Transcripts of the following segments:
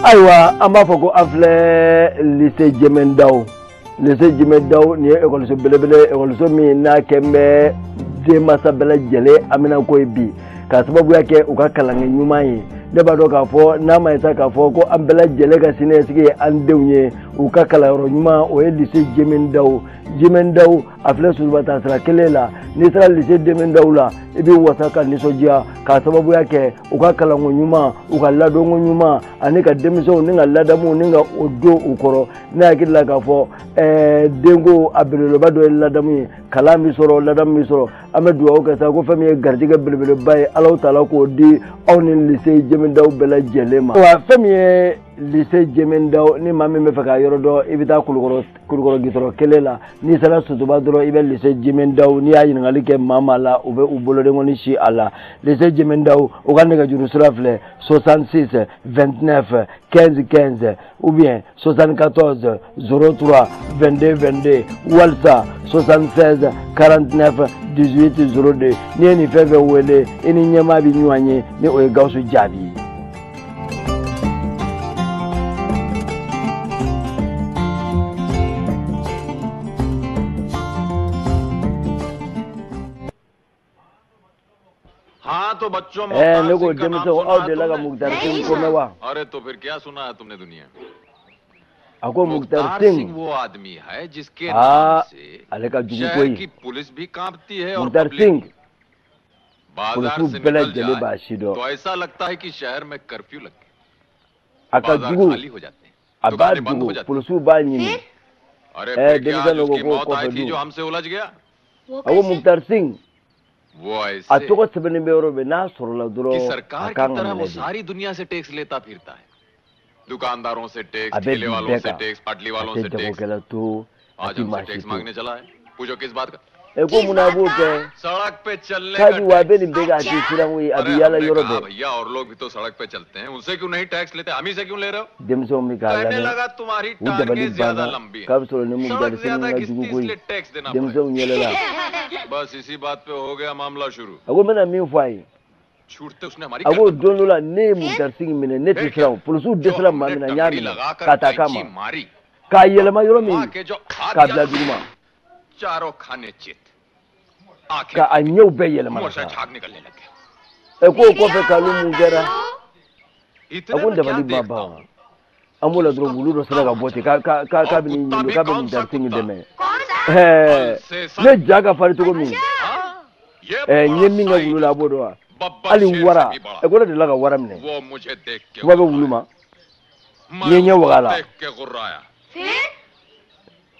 Ayiwa an b'a fɔ ko an filɛ lycée Jɛmɛn Daw. Lycée Jɛmɛn Daw nin ye ekɔliso belebele, ekɔliso min n'a kɛn bɛ denmansa bɛɛ lajɛlen haminanko ye bi, k'a sababuya kɛ u ka kalankɛ ɲuman ye. Ne b'a dɔn k'a fɔ n'a ma ye sa k'a fɔ ko an bɛɛ lajɛlen ka siniɲɛsigi ye an denw ye, u ka kalanyɔrɔ ɲuman o ye lycée Jɛmɛn Daw. Jɛmɛn Daw a filɛ Sotuba taasira kelen la. N'i sera lycée Jɛmɛn Daw la, i bɛ wasa ka nisɔndiya k'a sababuya kɛ u ka kalanko ɲuman, u ka ladonko ɲuman, ani ka denmisɛnw ni ka ladamu ni ka o don u kɔrɔ. Ne hakili la k'a fɔ denko a belebeleba dɔ ye ladamu ye. Kalan bɛ sɔrɔ, ladamu bɛ sɔrɔ. An bɛ dugawu kɛ sa ko fɛn min ye garijɛgɛ belebeleba ye, Alahu taala k'o di aw ni lycée Jɛmɛn Daw bɛɛ lajɛlen ma. Wa fɛn min ye lycée Jɛmɛn Daw, ni maa min bɛ fɛ k'a yɔrɔ dɔn, i bɛ taa Kulukɔrɔ gitɔrɔ kelen la. N'i sera Sotuba dɔrɔn, i bɛ lycée Jɛmɛn Daw. N'i y'a ɲininkali kɛ maa maa la, u bɛ u bolodenkɔni si a la. Lycée Jɛmɛn Daw, u ka nɛgɛjuru sira filɛ 66 29 15 15 ou bien 74 03 22 22 walisa 76 49 18 02. N'i ye nin fɛn fɛn wele, i ni ɲɛmaa bɛ ɲɔgɔn ye, ni o ye Gawusu Jaabi ye. तो बच्चों ne ko denmisɛnw, aw delila ka Mukutari Singh ko mɛn wa? अरे तो फिर क्या सुना है तुमने दुनिया में? A ko Mukutari Singh, वो आदमी है जिसके aa नाम से ale ka jugu शहर koyi. की पुलिस भी कांपती है और Mukutari public Singh, बाजार polisiw से bɛɛ निकल lajɛlen जाए b'a si dɔn. तो ऐसा लगता है कि शहर में कर्फ्यू लग गया, A ka बाजार jugu, खाली हो जाते हैं, a b'a दुकानें बंद हो dogo, जाती हैं। polisiw b'a ɲini. अरे फिर क्या आज denmisɛnw ko उसकी k'o मौत आई kɔfɛ थी dun. जो हमसे उलझ गया? वो A ko कैसे? Mukutari Singh, वो a ऐसे tɔgɔ sɛbɛnnen bɛ yɔrɔ bɛɛ, n'a sɔrɔla कि dɔrɔn a सरकार की kan ka तरह वो minɛ de. सारी दुनिया से टैक्स लेता फिरता है, दुकानदारों से टैक्स, A bɛ ठेले bin वालों bɛɛ से kan, tax, पाटली a वालों tɛ से टैक्स। jagokɛla to, a आज tɛ हमसे maa si tax to. मांगने चला है, पूछो किस बात का? Ko किस mun na a बात b'o का? kɛ? सड़क पे चलने K'a का bi wa a bɛ tax. nin bɛɛ kɛ, a tɛ siran koyi, a अरे bɛ yaala हमने yɔrɔ कहा bɛɛ. भैया और लोग भी तो सड़क पे चलते हैं, उनसे क्यों नहीं टैक्स लेते, हम ही से क्यों ले रहे हो? Denmisɛnw bɛ k'a कहने lamɛn, लगा तुम्हारी u dabali टांगे ज्यादा banna लंबी k'a हैं, bɛ sɔrɔ ni सड़क Mukutari Singh ज्यादा ka jugu घिसती koyi. इसलिए टैक्स देना पड़ेगा। Denmisɛnw yɛlɛla. बस इसी बात पे हो गया मामला शुरू। A ko n bɛna min fɔ a ye, छूटते उसने हमारी a ko गर्दन don dɔ la ne ye Mukutari Singh minɛ, ne tɛ पकड़ी। siran o. Polisiw जो dɛsɛra maa हमने min na, n y'a टंगड़ी minɛ लगाकर ka taa k'a कैंची ma, मारी, k'a yɛlɛma yɔrɔ माँ min, के जो हाथ k'a दिया bila duguma, चारों खाने चित, आंखें ka a ɲɛw bɛɛ yɛlɛma मुंह ka से taa. झाग निकलने लग गया। Ɛ k'o kɔfɛ k'ale mun kɛra? A इतने ko n में क्या dabali ma देखता ban. हूँ An b'o la dɔrɔn, wulu dɔ sera ka bɔ ten k'a और bɛ n'i कुत्ता ɲini भी k'a bɛ कौन सा Mukutari Singh कुत्ता? dɛmɛ. कौन सा? Ɛɛ अल्सेसन। ne ja ka farin cogo min, हाँ, ये n बड़ा ye min kɛ size, wulu la, a b'o dɔn wa? Babbar Hali शेर से wara, भी बड़ा। ɛ ko ne delila ka wara minɛ. वो मुझे देख के Kuma bɛ wulu गुर्राया, ma, मैं n ye ɲɛ उसको waga a la. देख के गुर्राया, फिर?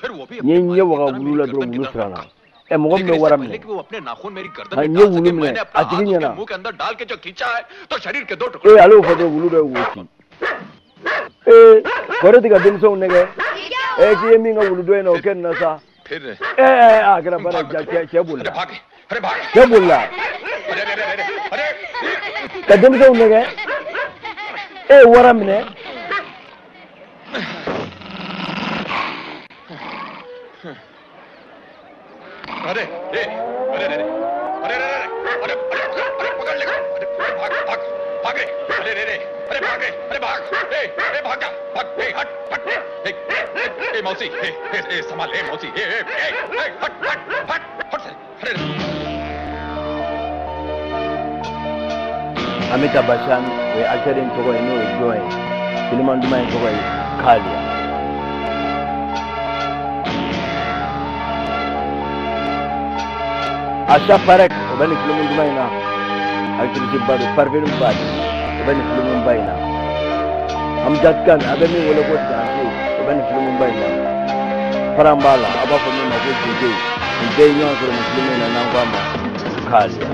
फिर वो भी N ye अपने ɲɛ मालिक की waga तरह wulu मेरी la dɔrɔn, गर्दन की wulu तरफ siranna. लपका। Ɛ mɔgɔ min लेकिन bɛ इससे wara पहले minɛ, कि वो अपने नाखून मेरी गर्दन nka में n ye डाल wulu सके, minɛ मैंने अपना a हाथ tigi उसके ɲɛna. मुंह के अंदर डाल के जो खींचा है तो शरीर के दो टुकड़े। Ee ale y'o fɔ dɔrɔn, wulu dɔ ye wo ci. Ee kɔrɔ tɛ ka denmisɛnw nɛgɛ. ये क्या हुआ? Ɛ k'i ye min kɛ wulu dɔ in na, o kɛ nin na sa. फिर Ɛɛ a kɛra baara भाग ja, cɛ cɛ अरे bolila, भाग, अरे भाग, cɛ bolila अरे अरे अरे अरे ka denmisɛnw nɛgɛ. E ye wara minɛ. अरे ए, अरे अरे अरे अरे अरे अरे अरे अरे पकड़ लेगा, अरे भाग भाग भाग रे, अरे रे रे, अरे भाग रे, अरे भाग, ए ए भाग जा, भाग, ए हट हट, ए ए ए मौसी, ए ए ए संभाल, ए मौसी, ए ए ए ए हट हट हट हट से, अरे Amitabh Bachchan, o ye acteur in tɔgɔ ye, n'o ye jɔn ye? Filiman duman in tɔgɔ ye Kalia. Asha Parekh, o bɛ nin filimu duman in na. Actrice ba don, Parveen Bhatt, o bɛ nin filimu ba in na. Amjad Khan, a bɛ min wele ko Dante, o bɛ nin filimu ba in na. Paran b'a la, a b'a fɔ min ma ko Jeje. Nin bɛɛ ye ɲɔgɔn sɔrɔ nin filimu in na, n'an ko a ma Kalia.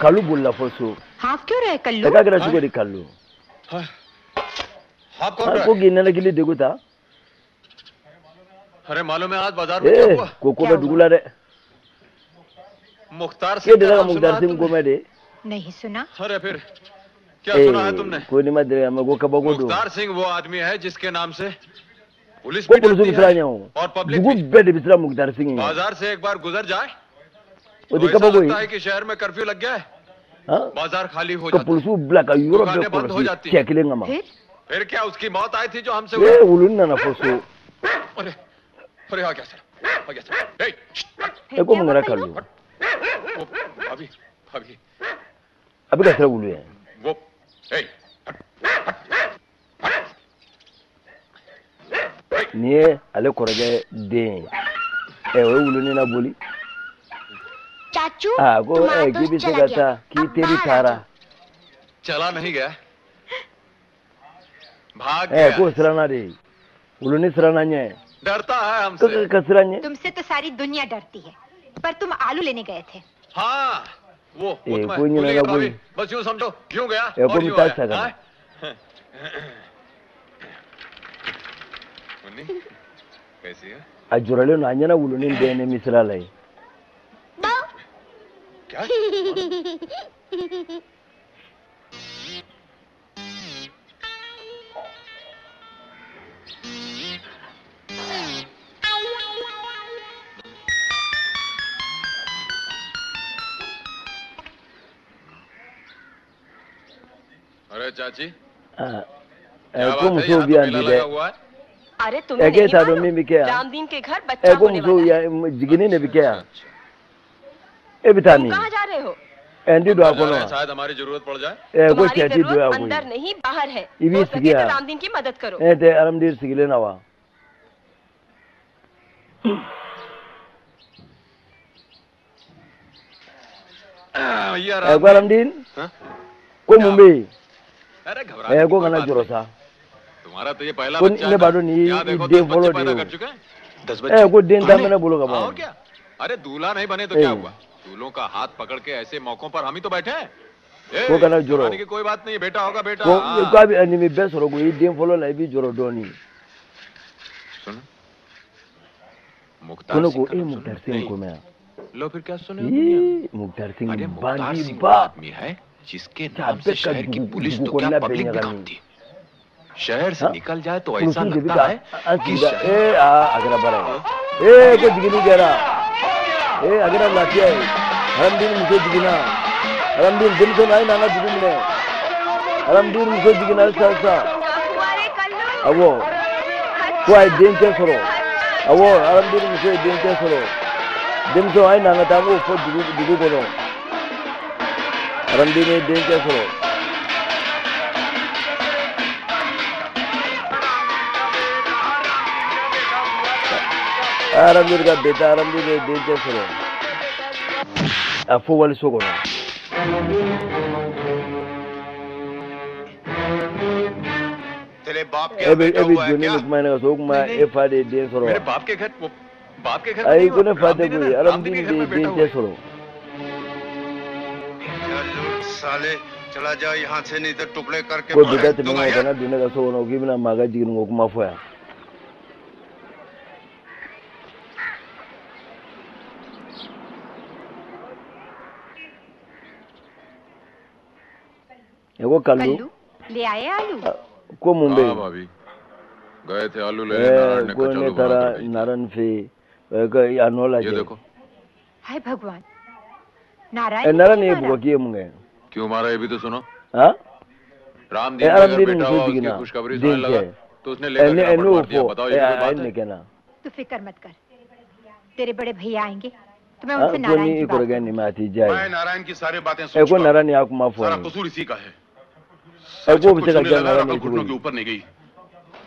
Kallu bolila fɔ so. हाँ क्यों रहे Kullu? E k'a kɛra cogo di Kallu? आप कौन Ko k'i nɛnɛkili degun ta. अरे मालूम है आज बाजार में क्या Ee हुआ? ko ko bɛ dugu la dɛ. Mukhtar E Singh delila ka का नाम सुना Mukhtar है Singh तुमने? ko mɛn de? नहीं सुना। अरे फिर क्या सुना है Ee तुमने? ko n'i ma deli ka mɛn ko kabako don. Mukhtar Singh वो आदमी है जिसके नाम से पुलिस Ko भी polisiw डरती bɛ siran है ɲɛ o. और पब्लिक Dugu भी। bɛɛ de bɛ siran Mukhtar Singh ɲɛ. बाजार से एक बार गुजर जाए O तो tɛ ऐसा kabako ye. लगता है कि शहर में कर्फ्यू लग गया है। Han? बाजार खाली हो Ka जाता है। polisiw bila ka yɔrɔ bɛɛ दुकानें बंद हो kɔlɔsi जाती cɛ kelen kama. फिर फिर क्या उसकी मौत आई थी जो हमसे Ee हुई? wuluni nana fɔ so. अरे अरे आ गया सर, आ गया सर। ए, फिर E ko क्या mun हुआ kɛra Kallu? Kallu? वो भाभी भाभी A bɛ ka siran wulu ɲɛ. वो ए, Nin ye ale kɔrɔkɛ den ye. Ɛ o ye wulunin laboli. चाचू Aa ko तुम्हारा ɛ k'i दोस्त bɛ se चला ka गया, taa k'i अब teri बाहर आ taara. जाओ। चला नहीं गया, भाग Ɛ गया। k'o siranna de. Wulunin siranna ɲɛ. डरता है Ko हमसे। ka siran ɲɛ. तुमसे तो सारी दुनिया डरती है, पर तुम आलू लेने गए थे। हाँ वो ए, वो कोई तुम्हें नहीं भूल लगा गया भाभी। कोई। बस यूं समझो यूं गया ए, और को यूं मिटा आया। सका। हाँ? मुन्नी कैसी है? A jɔrɔlen don a ɲɛna wulunin den ye misira la ye. क्या अरे चाची Aa क्या ɛ ko बात है musow यहाँ bɛ तो yan मेला bi dɛ. लगा हुआ है। अरे तुम्हें Ɛ k'e नहीं t'a dɔn मालूम min bɛ kɛ yan. Ramdeen के घर बच्चा Ɛ ko होने musow वाला है। yan jiginni de bɛ kɛ yan. अच्छा। E bɛ taa तुम min? कहाँ जा रहे हो? Ɛ n tɛ don a जा रहे kɔnɔ हैं, wa? शायद हमारी जरूरत पड़ जाए। Ɛ ko तुम्हारी cɛ ti don जरूरत yan अंदर koyi. नहीं बाहर है। I b'i हो sigi सके तो yan. Ramdeen की मदद करो। E tɛ Aramdini sigilen na wa? ये Ɛ ko आराम। Aramdini हाँ? ko mun bɛ yen? अरे घबराने Ɛ की ko कोई kana बात jɔrɔ नहीं। sa. तुम्हारा तो ये पहला Ko बच्चा ne है b'a ना। dɔn nin y'i यहाँ i देखो den 10 fɔlɔ बच्चे de ye पैदा o. कर चुके हैं। 10 Ɛ बच्चे ko den tan bɛ ne bolo ka हाँ, और ban. क्या? अरे दूल्हा नहीं बने तो क्या ए। हुआ? दूल्हों का हाथ पकड़ के ऐसे मौकों पर हम ही तो बैठे हैं। ए, Ko kana jɔrɔ. घबराने की कोई बात नहीं, बेटा होगा बेटा। Ko हाँ। k'a bɛ nin bɛ bɛɛ sɔrɔ ko i den fɔlɔ la i b'i jɔrɔ dɔɔnin. सुनो Ko Mukhtar ne Singh ko का e नाम सुना? Mukhtar Singh नहीं। ko mɛn yan. लो फिर क्या सुने हो दुनिया? Ii Mukhtar अरे Singh Mukhtar Singh वो bandiba. आदमी है जिसके A नाम से bɛɛ ka शहर की dugu police dugu तो क्या kɔnɔna bɛɛ public भी ɲagami. कांपती है। शहर से हाँ? निकल जाए तो ऐसा Polisiw de bɛ लगता ka है an कि sigida शहर ee aa a kɛra baara ye. Ee ko jiginni kɛra. Ee a kɛra lafiya ye. Aramdini muso jiginna. Aramdini denmisɛnnin a ye n'an ka dugu minɛ. Aramdini muso jiginna sisan sisan. क्या हुआ रे Kullu? Awɔ ko a ye dencɛ sɔrɔ. Awɔ Aramdini muso ye dencɛ sɔrɔ. Denmisɛnw a ye n'an ka taa an k'o fɔ dugu dugu kɔnɔ. Aramdini ye dencɛ sɔrɔ. Aramdini ka bɛn taa Aramdini ye dencɛ sɔrɔ. A fo waliso kɔnɔ. तेरे बाप के E यहाँ bɛ बेटा e bɛ हुआ है don ni क्या? nin kuma in na ka sɔrɔ o kuma e fa de ye den sɔrɔ मेरे wa? बाप के घर वो बाप के घर में Ayi नहीं ko हुआ, ne fa tɛ Ramdeen है koyi ना, रामदीन के Aramdini घर de ye में बेटा dencɛ हुआ है। sɔrɔ. चल लूट साले, चला जा यहाँ से नहीं तो टुकड़े करके Ko bi ka फेंक tɛmɛ दूंगा o यार। kana don ne ka so kɔnɔ k'i bɛna maa ka jiginni ko kuma fɔ yan. E ko Kallu Kallu ले आए आलू? ko mun bɛ हाँ yen? भाभी गए थे आलू लेने, नारायण Ɛɛ ने ko ne कचालू बनाकर taara भेज दिए। Naren fɛ yen ɛ ka a nɔ ये lajɛ. देखो हाय भगवान, Ɛ Narayan ने Naren क्यों ye मारा? bugɔ k'i ye mun kɛ? क्यों मारा ये भी तो सुनो। Han? Ramdeen Ɛ के घर Aramdini बेटा muso हुआ उसकी jiginna खुशखबरी सुनने लगा dencɛ. तो उसने Ɛ लेकर ne के ɛ रपट ne y'o मार दिया। fɔ बताओ ɛ ये भी कोई a ye बात nin है? de kɛ n na. तू फिक्र मत कर, तेरे बड़े भैया आएंगे तो मैं उनसे Han ko Narayan ni की i बात kɔrɔkɛ nin ma a t'i diya मैं ye. Narayan की सारी बातें Ɛ सुन ko चुका हूँ। Naren y'a kuma fɔ सारा n ye. कसूर इसी का है। Ɛ sir k'o छत bɛ को se ka छूने diya लगा और Narayan अकल ye cogo घुटनों di? के ऊपर नहीं गई।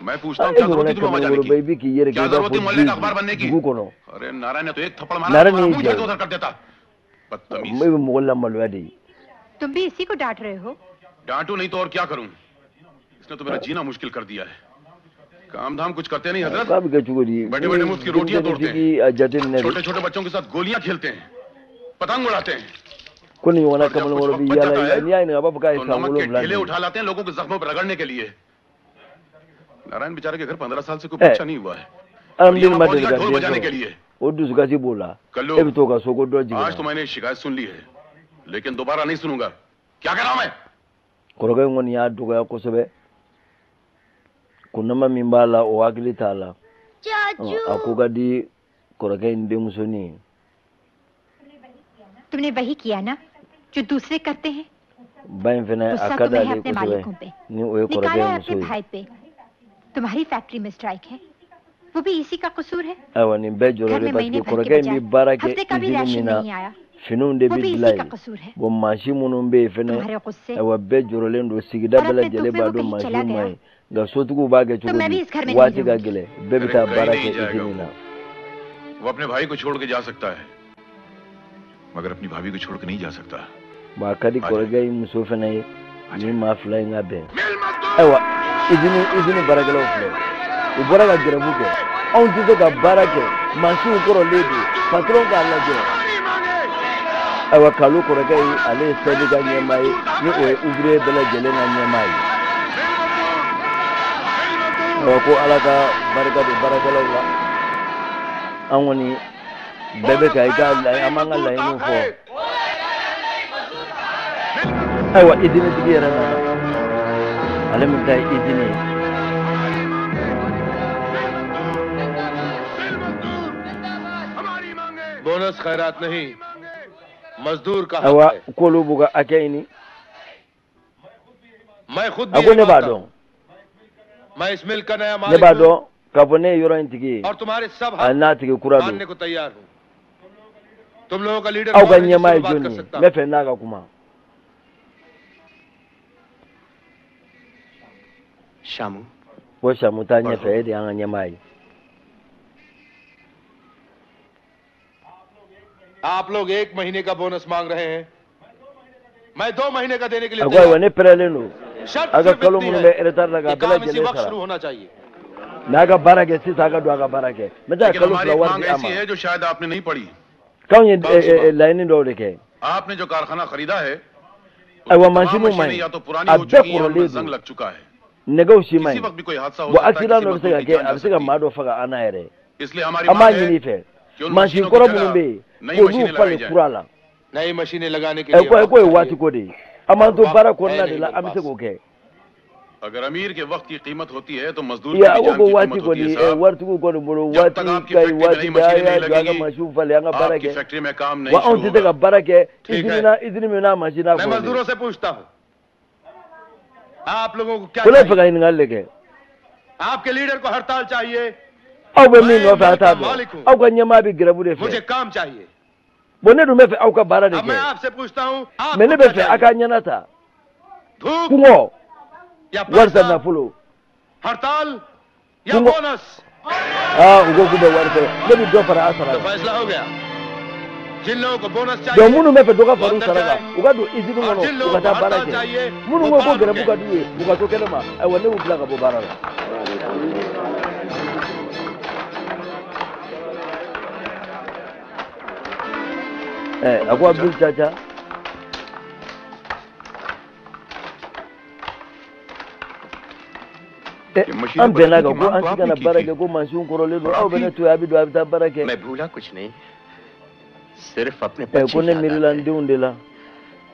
मैं पूछता Ah, हूँ e क्या ɲɔgɔnna जरूरत थी तुम्हें kɛmɛ वहां जाने wɔɔrɔ की? bɛ i bɛ k'i yɛrɛ kɛ क्या i b'a जरूरत fɔ थी मोहल्ले का अखबार du बनने की? dugu kɔnɔ. अरे नारायण ने तो एक थप्पड़ मारा Narayan तुम्हारा y'i मुंह jɔ इधर ye. उधर कर देता। बदतमीज। E bɛ mɔgɔ lamaloya de ye. तुम भी इसी को डांट रहे हो? डांटू नहीं तो और क्या करूं? इसने तो मेरा जीना मुश्किल कर दिया है। काम धाम कुछ करते नहीं हजरत। K'a bɛ kɛ cogo di? बैठे Ni बैठे मुफ्त की रोटियां तोड़ते denmisɛnnin हैं, f'i a jateminɛ de. छोटे छोटे बच्चों के साथ गोलियां खेलते हैं, पतंग उड़ाते हैं, Ko nin ɲɔgɔnna और जब कुछ kamalenkɔrɔ वक्त bɛ बच yaala जाता है n'i y'a ɲininka a b'a fɔ k'a ye तो san नमक के 7 ठेले de ye. उठा लाते हैं लोगों के जख्मों पर रगड़ने के लिए। नारायण बेचारे के घर 15 साल से कोई Ɛ बच्चा नहीं हुआ है और ये hadamaden वहां ma पहुंच deli गया ka ढोल den बजाने के sɔrɔ लिए। o dusukasi b'o la Kullu, e bɛ t'o ka so ko dɔ आज तो jiginna. मैंने शिकायत सुन ली है, लेकिन दोबारा नहीं सुनूंगा। क्या कह रहा हूं मैं? Kɔrɔkɛ in kɔni y'a dɔgɔya kosɛbɛ. Kunnama min b'a la o hakili t'a la. चाचू A ko ka di kɔrɔkɛ in denmusonin ye. तुमने वही किया ना जो दूसरे करते हैं। Ba in fɛnɛ a गुस्सा ka तुम्हें है d'ale अपने kosɛbɛ मालिकों पे, ni o ye kɔrɔkɛ निकाला in है muso अपने ye. भाई पे। तुम्हारी फैक्ट्री में स्ट्राइक है, वो भी इसी का कसूर है। Ayiwa nin bɛɛ घर jɔrɔlen में parce महीने que भर के kɔrɔkɛ in बजाय bɛ baara kɛ हफ्ते का भी usine ration min na नहीं आया, finiw de वो bɛ भी dilan इसी का yen. कसूर है। Bon mansin minnu bɛ yen fɛnɛ तुम्हारे गुस्से ayiwa bɛɛ jɔrɔlen don sigida और bɛɛ अपने lajɛlen दुख में b'a वो dɔn कहीं mansinw चला ma गया ɲi nka sotigiw b'a kɛ तो cogo मैं भी di इस घर में नहीं waati ka रहूंगी। gɛlɛn bɛɛ bɛ अरे taa कहीं baara नहीं kɛ जाएगा usine na. वो। वो अपने भाई को छोड़ के जा सकता है, मगर अपनी भाभी को छोड़ के नहीं जा सकता। Bon a ka di आ जाए, kɔrɔkɛ in muso fɛnɛ ye आ ni जाए। maa fila in ka bɛn. Ayiwa usine baarakɛlaw filɛ u bɔra ka gɛrɛbu kɛ anw tɛ se ka baara kɛ mansinw kɔrɔlen don patron k'a lajɛ. Ayiwa Kalu kɔrɔkɛ ye ale ye syndicat ɲɛmaa ye ni o ye ouvrier bɛɛ lajɛlen ka ɲɛmaa ye. Ayiwa ko Ala ka barika don baarakɛlaw la an kɔni bɛɛ bɛ ka i ka laɲini an b'an ka laɲiniw fɔ. Ayiwa usine tigi yɛrɛ nana ale min ta ye usine ye. Bonus खैरात नहीं, मजदूर का हक Ayiwa है। K'olu b'u ka hakɛ ɲini. मैं खुद A भी ko यही ne b'a मानता dɔn हूं। मैं इस मिल का नया ne मालिक b'a हूं dɔn k'a fɔ ne ye yɔrɔ in tigi ye और तुम्हारे सब a हक n'a tigi kura don. मानने को तैयार हूं। तुम लोगों का लीडर Aw ka कौन है जिससे ɲɛmaa मैं ye बात jɔnni कर ye सकता n bɛ हूं? fɛ n'a ka kuma. Shamu Ko Samu taa पढ़ो। ɲɛfɛ e de y'an ka ɲɛmaa ye. आप लोग एक महीने का बोनस मांग रहे हैं, मैं 2 महीने का देने के लिए A ko तैयार ayiwa हूं। ne pɛrɛlen don शर्त a ka सिर्फ kalo इतनी minnu है bɛ retard la k'a कि bɛɛ काम इसी lajɛlen वक्त sara शुरू होना चाहिए। n'a ka baara kɛ sisan a ka don a ka baara kɛ n bɛ taa लेकिन kalo हमारी 2 एक wari मांग di a ऐसी ma. है जो शायद आपने नहीं पढ़ी। K'anw ye कौन सी मांग? laɲini dɔw de kɛ. आपने जो कारखाना खरीदा है Ayiwa उसकी तमाम mansinw ma मशीनें ɲi या तो पुरानी a हो bɛɛ चुकी हैं या उनमें kɔrɔlen जंग don लग चुका है। nɛgɛw si ma किसी ɲi. वक्त भी कोई हादसा हो Bon सकता है, accident किसी dɔ bɛ se मजदूर ka की kɛ जान a जा bɛ se ka सकती है। maa dɔ faga an na yɛrɛ. इसलिए हमारी An b'a मांग है ɲini i fɛ कि उन mansin मशीनों की kɔrɔ minnu जगह bɛ yen नई k'olu मशीनें लगाई falen जाएं। kura la. नई मशीनें लगाने के Ɛ लिए ko वक्त k'o ye चाहिए waati ko de ye an b'an और to वक्त baara है kɔnɔna de नहीं la मेरे an bɛ se pass. k'o kɛ. अगर अमीर के वक्त की कीमत होती है तो मजदूर I की y'a भी ko जान ko की waati कीमत होती है kɔni साहब। waritigiw kɔni bolo जब waati तक आपकी ka ɲi फैक्ट्री में waati नई bɛɛ a मशीनें y'a नहीं jɔ an ka लगेंगी mansinw falen an ka baara आपकी kɛ. फैक्ट्री में काम नहीं Wa anw शुरू tɛ se होगा। ka baara kɛ ठीक usine है, na usine min n'a mansin n'a मैं kɔrɔlen. मजदूरों से पूछता हूं, आप लोगों को क्या Ko ne bɛ fɛ चाहिए? ka ɲininkali de kɛ. आपके लीडर को हड़ताल चाहिए, Aw bɛ min मैं nɔfɛ a मिल t'a का dɔn मालिक हूं, aw ka ɲɛmaa bɛ grève de मुझे fɛ. काम चाहिए। Bon ne dun bɛ fɛ aw ka baara de अब मैं kɛ आपसे पूछता हूं, mais ne आपको bɛ क्या fɛ a चाहिए? ka ɲɛna ta धूप kungɔ या warisa पैसा, nafolo हड़ताल या kungɔ bonus? Aa u ko k'u bɛ wari fɛ ne bɛ dɔ fara a sara तो kan. फैसला हो गया। जिन लोगों को बोनस Donc चाहिए minnu bɛ fɛ dɔ ka वो fara u अंदर sara kan जाए u ka don usine और kɔnɔ जिन u लोगों ka को taa baara हड़ताल kɛ चाहिए minnu वो ko ko बाहर grève रुके। ka d'u ye u ka to kɛnɛ ma ayiwa ne b'u bila ka bɔ baara la. Ɛ a ko Abdul Caca. Ɛ ये मशीनें an bɛnna बदलने kan की ko मांग an तो ti आपने kana की baara थी kɛ ko mansinw kɔrɔlen don और aw आप bɛ ही ne to yen a bɛ don a bɛ taa baara kɛ. मैं भूला कुछ नहीं, सिर्फ अपने Ɛ बच्चे ko ne याद miirila आते n हैं। denw de la.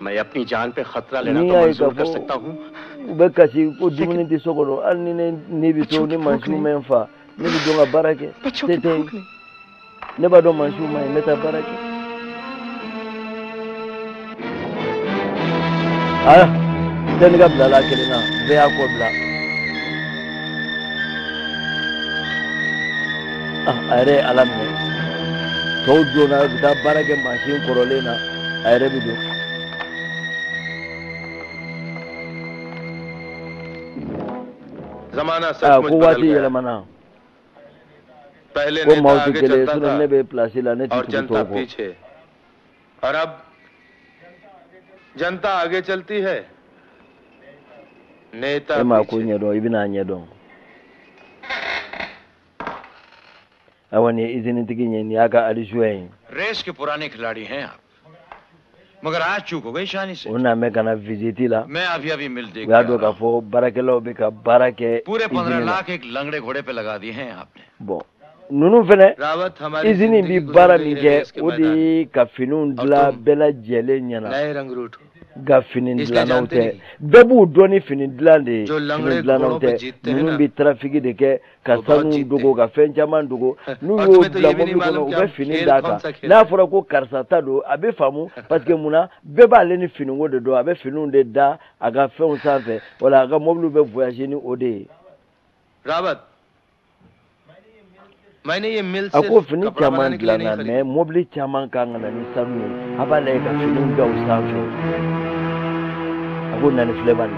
मैं अपनी जान पे खतरा लेना N'i तो y'a ye k'a मंजूर कर fɔ सकता हूँ, u bɛ kasi ko लेकिन dumuni tɛ so kɔnɔ hali ni ne ni bɛ बच्चों to की ni भूख mansinw नहीं, mɛ n fa ne bɛ don ka baara kɛ बच्चों se की tɛ भूख yen नहीं। ne b'a dɔn mansinw ma ɲi n bɛ taa baara kɛ. Aa syndicat bilala a kelen na bɛɛ y'a kɔ bila. Ah, a yɛrɛ ye Ala minɛ tɔw donna u bɛ taa baara kɛ mansin kɔrɔlen na a yɛrɛ bɛ don. जमाना Aa, सचमुच ko बदल waati गया है। yɛlɛmana. पहले Ko नेता maaw tɛ आगे kelen ye, चलता sinon था ne bɛ place la, ne tɛ और tugu जनता tɔw kɔ. पीछे, और अब जनता आगे चलती है, नेता E ma ko पीछे। ɲɛdɔn, i bɛna a ɲɛdɔn. Ayiwa, nin ye izinitigi ye, nin y'a ka adjoint ye. Race के पुराने खिलाड़ी हैं आप, मगर आज चूक हो गई शानी से। O nana mɛn ka na visite la. मैं अभी अभी मिल देख U y'a के आ dɔn रहा k'a हूं। fɔ baarakɛlaw bɛ ka baara kɛ पूरे 15 izini la. Lakh एक लंगड़े घोड़े पे लगा दिए हैं आपने। Bon, ninnu fɛnɛ, Rawat, हमारी izini जिंदगी bi गुजर baara गई min है kɛ, race के o de मैदान में। ye ka finiw और dilan तुम bɛɛ lajɛlen ɲɛna. नए रंगरूट हो, Nka fini इसलिए dilannaw जानते tɛ, नहीं। Bɛɛ b'u dɔn ni fini dilan de ye. जो Fini लंगड़े dilannaw घोड़ों पे tɛ, जीतते हैं ninnu ना, bɛ trafic de kɛ ka वो बहुत sanu जीतते dogo, हैं। ka fɛn caman dogo. N'u और y'o तुम्हें तो bila ये भी नहीं mobili kɔnɔ, मालूम u कि bɛ हम fini खेल d'a कौन kan. सा खेल N'a रहे हैं। fɔra ko karisa ta don, a bɛ faamu, parce que munna bɛɛ b'ale ni finiko de dɔn. A bɛ finiw de da a ka fɛnw sanfɛ, wala a ka mobiliw bɛ voyager ni o de ye. Rawat, मैंने ये मिल A ko सिर्फ fini कपड़ा caman बनाने के लिए नहीं dilanna, खरीदी। mais mobili caman kan ka na ni sanu ye. A b'a lajɛ ka finiw da o sanfɛ. A ko na ni filɛ bani.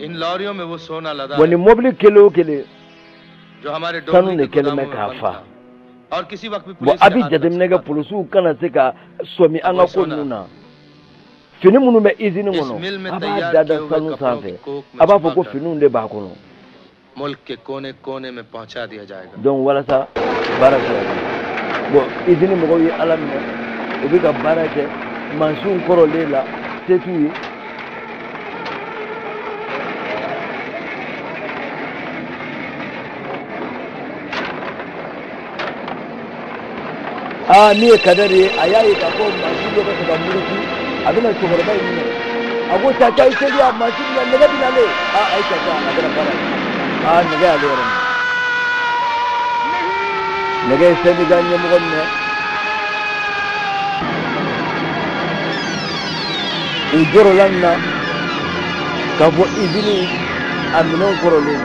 इन लॉरियों में वो सोना लदा Wa ni है mobili kelen o kelen, जो हमारे sanu Dogri de के kɛlen गोदामों bɛ में k'a बंद fa. था और किसी वक्त भी Bon, police a के bɛ हाथ लग jateminɛ सकता kɛ, था। polisiw kana se ka sɔmi अब an वो ka ko सोना ninnu na. Fini minnu bɛ izini इस kɔnɔ, मिल में a b'a तैयार da da किए हुए sanu कपड़ों sanfɛ, की कोक में a b'a fɔ ko छुपाकर finiw de b'a kɔnɔ. मुल्क के कोने कोने में पहुंचा दिया जाएगा। Donc walasa baara bɛ se ka kɛ. Bon, izini mɔgɔw ye Ala minɛ, u bɛ ka baara kɛ mansinw kɔrɔlen la, se t'u ye. Aa, min ye Kadari ye, a y'a ye k'a fɔ mansin dɔ bɛ fɛ ka muruti, a bɛna cɛkɔrɔba in minɛ. A ko Caca, i teliya, mansin bɛna, nɛgɛ bɛ nalen. Aa, a ye Caca, a kɛra baara ye. Aa, nɛgɛ y'ale yɛrɛ minɛ. Nɛgɛ ye syndicat ɲɛmɔgɔ minɛ. U jɔrɔla nin na k'a fɔ izini a minɛnw kɔrɔlen.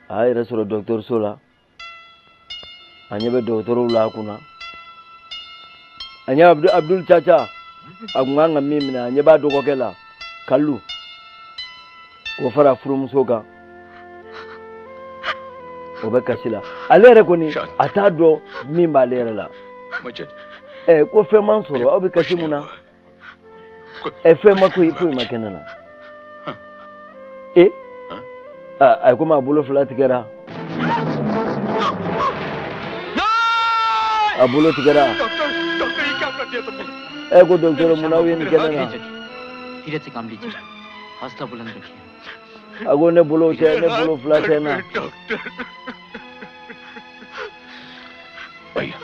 A y'a yɛrɛ sɔrɔ dɔgɔtɔrɔso la. A ɲɛ bɛ dɔgɔtɔrɔw la a kunna. A ɲɛ Abdul Caca, a kun kan ka min minɛ, a ɲɛ b'a dɔgɔkɛ la Kalu, k'o fara furumuso kan, o bɛ kasi la. Ale yɛrɛ kɔni, a t'a dɔn min b'ale yɛrɛ la. मुझे Ɛ, ko fɛn man sɔrɔ, aw bɛ kasi mun na? Ɛ, fɛn ma koyi, foyi ma kɛ ne la. E a ye komi a bolo fila tigɛra, a bolo tigɛra. Doctor, doctor, ये क्या कर दिया तुमने? Ɛ, ko docteur, mun na aw ye nin kɛ ne la? धीरज से काम लीजिए, हौसला बुलंद रखिए। A ko ne bolo tɛ, ne bolo fila tɛ n na. Doctor,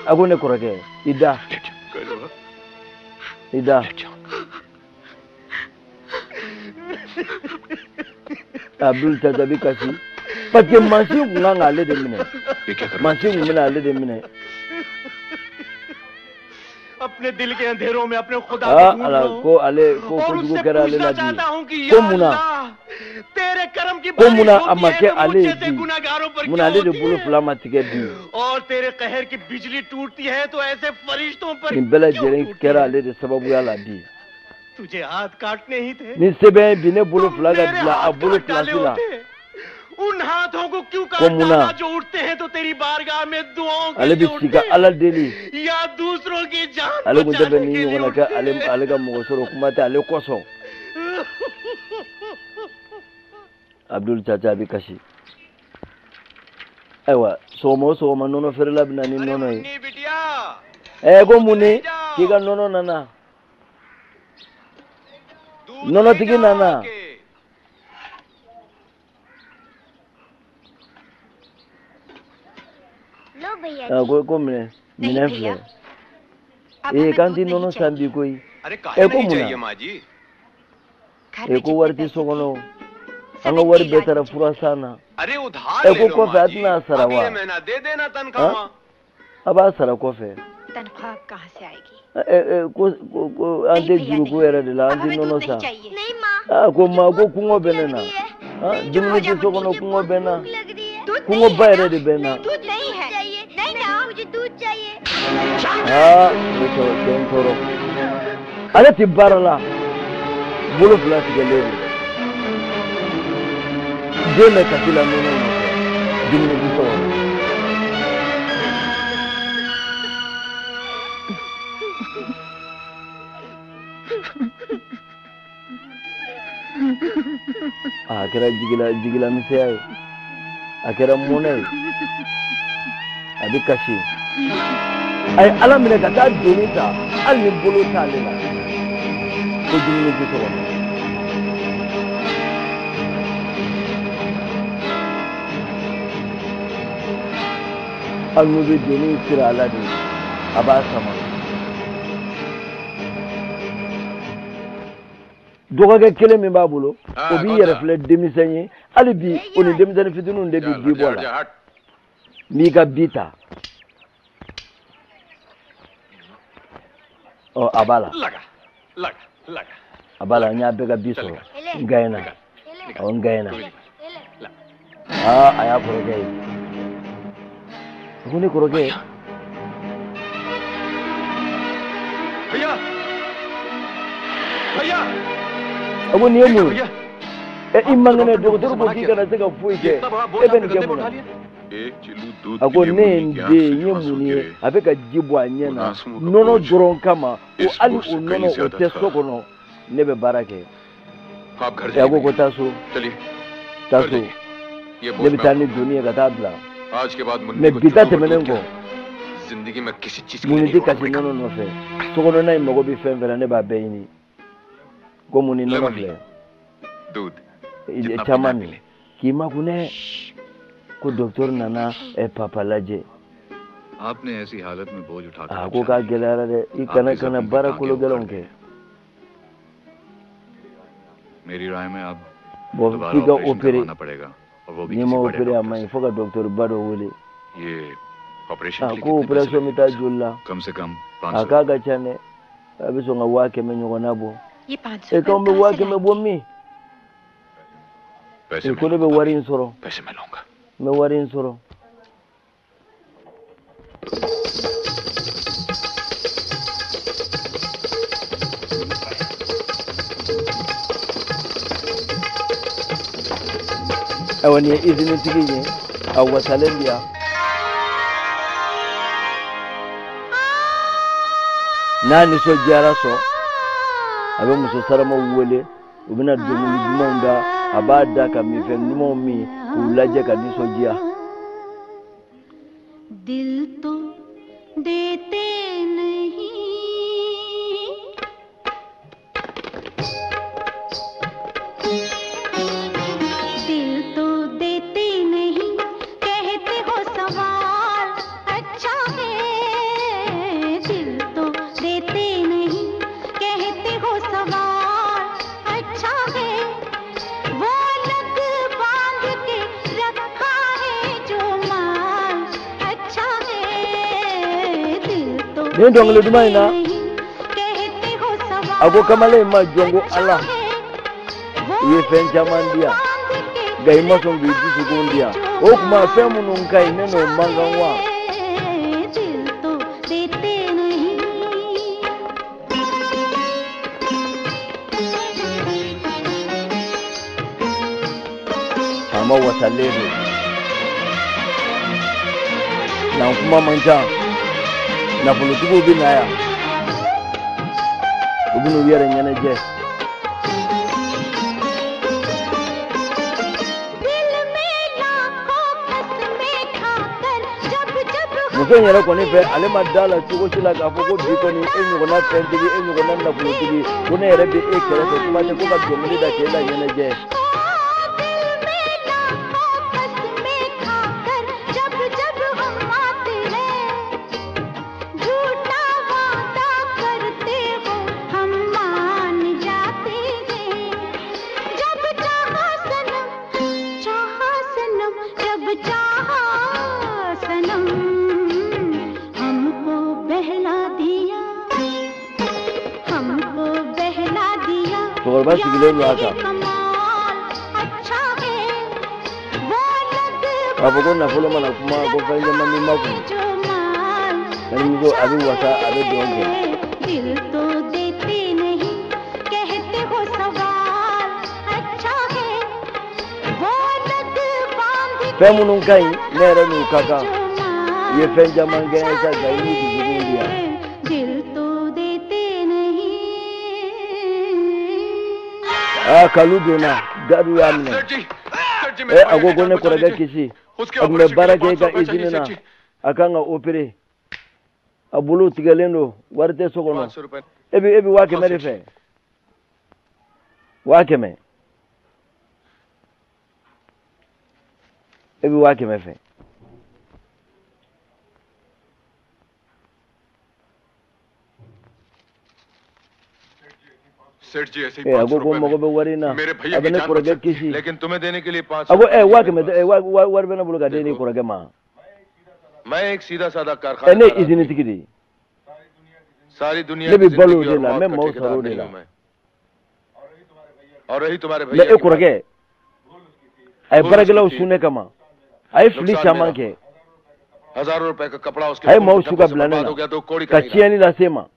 A ko ne kɔrɔkɛ, i da, करो। I da. Abdul Caca bi kasi parce que mansin kun kan k'ale de minɛ. ये क्या करो? Mansin kun bɛna ale de minɛ. अपने दिल के अंधेरों में अपने खुदा को Aa ढूंढ Ala, रहा हूं ko ale ko और kojugu उससे kɛra ale पूछना la bi. चाहता हूं कि Ko या mun na? अल्लाह, तेरे करम की Ko बारिश mun na a होती ma है kɛ तो ale मुझ ye जैसे bi? गुनाहगारों पर Mun na क्यों ale de होती bolo है fila ma tigɛ bi? और तेरे कहर की बिजली टूटती है तो ऐसे फरिश्तों पर Nin bɛɛ क्यों lajɛlen टूटती kɛra है? ale de sababuya la bi. तुझे हाथ काटने ही थे, Ni sɛbɛn bi, ne bolo तो fila ka मेरे bila a हाथ bolo काट डाले pilasi la. होते। उन हाथों को क्यों Ko काट mun na डाला जो उठते हैं तो तेरी बारगाह में दुआओं के ale लिए bɛ sigi उठते ka हैं Ala deli. या दूसरों की जान Ale kun tɛ bɛn बचाने ni के लिए ɲɔgɔnna kɛ उठते ale हैं। ale ka mɔgɔ sɔrɔ, kuma tɛ ale kosɔn. Abdul Caca bɛ kasi. Ayiwa, sɔgɔma o sɔgɔma, nɔnɔ feerela bɛ na ni nɔnɔ ye. Munni बिटिया, Ɛ, ko mun ni k'i ka nɔnɔ nana, nɔnɔtigi nana. लो भैया Aa, जी। ko minɛ, नहीं minɛn भैया, filɛ. अब Ee, हमें k'an दूध ti नहीं nɔnɔ san चाहिए। bi koyi. अरे Ɛ, काहे ko नहीं mun na? चाहिए माँ जी? घर Ee, में ko जितने wari tɛ पैसे so थे kɔnɔ, सब an ka इनके wari bɛɛ इलाज में taara चले fura गए। san na. अरे उधार Ɛ, ले ko लो kɔfɛ माँ a जी, tɛna a sara अगले wa? महीना दे देना तनख्वाह Han, माँ। a b'a sara kɔfɛ. तनख्वाह कहाँ से आएगी? Ko ko an tɛ juruko yɛrɛ de la, an tɛ nɔnɔ san. Aa, ko ma ko kɔngɔ bɛ ne na, dumuni tɛ so kɔnɔ, kɔngɔ bɛ n na, kɔngɔba yɛrɛ de bɛ n na. दूध नहीं है। नहीं ना, मुझे दूध चाहिए। Aa, o cɛ cɛ n tɔɔrɔ, ale tɛ baara la, bolo fila tigɛlen don, den bɛ kasi la nɔnɔ nɔfɛ, dumuni tɛ so kɔnɔ. A kɛra jigila jigila misɛnya ye, a kɛra mɔnɛ ye, a bɛ kasi. A ye Ala minɛ ka taa doni ta, hali ni bolo t'ale la, ko dumuni tɛ so kɔnɔ. Hali n'u bɛ doni siri a la de, a b'a sama. Dɔgɔkɛ kelen min b'a bolo, o b'i yɛrɛ filɛ denmisɛn ye hali bi, o ni denmisɛnnin fitininw de bɛ bi bɔ la. N'i ka bi ta, ɔ, a b'a la, a b'a la. N y'a bɛɛ ka bi sɔrɔ, n gɛnna, ɔ, n gɛnna. Aa, a y'a kɔrɔkɛ ye, a ko ne kɔrɔkɛ. भैया, भैया। A ko nin ye mun ye? Ɛ, i man kɛnɛ, dɔgɔtɔrɔ ko k'i kana se ka foyi kɛ, e bɛ nin kɛ mun na? A ko ne ye n den, n ye mun ye, a bɛ ka ji bɔ a ɲɛ na nɔnɔ dɔrɔn kama, ko hali o nɔnɔ o tɛ so kɔnɔ, ne bɛ baara kɛ. A ko ko taa so, taa so, ne bɛ taa ni doni ye ka taa bila. Mɛ bi ta tɛmɛnen kɔ, mun tɛ kasi nɔnɔ nɔfɛ, sokɔnɔna in mago bɛ fɛn fɛn na, ne b'a bɛɛ ɲini. Ko mun ni nɔnɔ filɛ caman min k'i makun dɛ, ko docteur nana ɛ papa lajɛ. आपने ऐसी हालत में बोझ उठा A ko k'a gɛlɛyara dɛ, i kana kana baara kolo gɛlɛnw kɛ. मेरी राय में आप Bon, f'i ka opérer. पड़ेगा और वो भी N'i ma opérer, a man ɲi, fo ka docteur ba dɔ wele. ये operation? A ko opération bɛ taa joli la? कम से कम. A k'a ka ca dɛ, a bɛ sɔn ka 100,000 ɲɔgɔnna bɔ. ये 500 E, k'anw bɛ 100,000 bɔ min? E ko ne bɛ wari in sɔrɔ, n bɛ wari in sɔrɔ. Ayiwa, nin ye izinitigi ye, a wasalen bi yan n'a nisɔndiyara sɔn, a bɛ muso saramaw wele, u bɛna dɔnkili dumanw da, a b'a da ka minfɛn ɲumanw min k'u lajɛ ka nisɔndiya. दिल तो देते नहीं, दिल तो देते नहीं, कहते हो सवाल अच्छा है। दिल तो देते नहीं, कहते हो सवाल अच्छा है। वो लग बांध के रखा है जो माल अच्छा है। दिल तो Nin dɔnkili duman in na, कहते हो सवाल a ko kamalen in ma jɔn ko Ala, i ye fɛn caman di yan, nka i ma sɔn k'i dusukun di yan. O tuma fɛn minnu ka ɲi, ne n'o man kan wa? दिल तो देते नहीं। Faama wasalen don yan, kuma man ca. Nafolotigiw bɛ na yan, u bɛ n'u yɛrɛ ɲɛnajɛ. दिल में लाखों कसमें खाकर जब जब Muso in yɛrɛ kɔni fɛ, ale ma da la cogo si la k'a fɔ ko bi kɔni e ɲɔgɔnna fɛntigi, e ɲɔgɔnna nafolotigi, ko ne yɛrɛ bɛ e kɛrɛfɛ, kuma tɛ ko ka dɔnkili da k'e la ɲɛnajɛ. दिल में लाखों कसमें खाकर जब जब हम आते हैं, झूठा वादा करते हो हम मान जाते हैं। जब चाहा सनम, चाहा सनम, जब चाहा सनम, हमको बहला Cɛkɔrɔba sigilen don a kan. K'a fɔ ko nafolo mana kuma ko fɛn caman b'i makun. Kanimuso a bɛ wasa, a bɛ dɔn kɛ. Fɛn minnu ka ɲi, ne yɛrɛ n'u ka kan. U ye fɛn caman kɛ n ye sa, nka i n'u dusukun di yan. Aa, Kalu donna, garidiw y'a minɛ. Ɛ, a ko ko ne kɔrɔkɛ kisi, a tun bɛ baara kɛ i ka izini na, a kan ka opere, a bolo tigɛlen don, wari tɛ so kɔnɔ. E bɛ 500 de fɛ, 500, e bɛ 500 fɛ. A ko ko mago bɛ wari in na, a bɛ ne kɔrɔkɛ kisi. A ko ɛ, 500 wari bɛ ne bolo ka di ne kɔrɔkɛ ma. Ɛ, ne ye izini tigi de ye, ne bɛ balo o de la, n bɛ maaw sara o de la. Mɛ e kɔrɔkɛ, a ye baarakɛlaw su ne kama, a ye fili caman kɛ, a ye maaw su ka bila ne na, ka tiɲɛni lase n ma.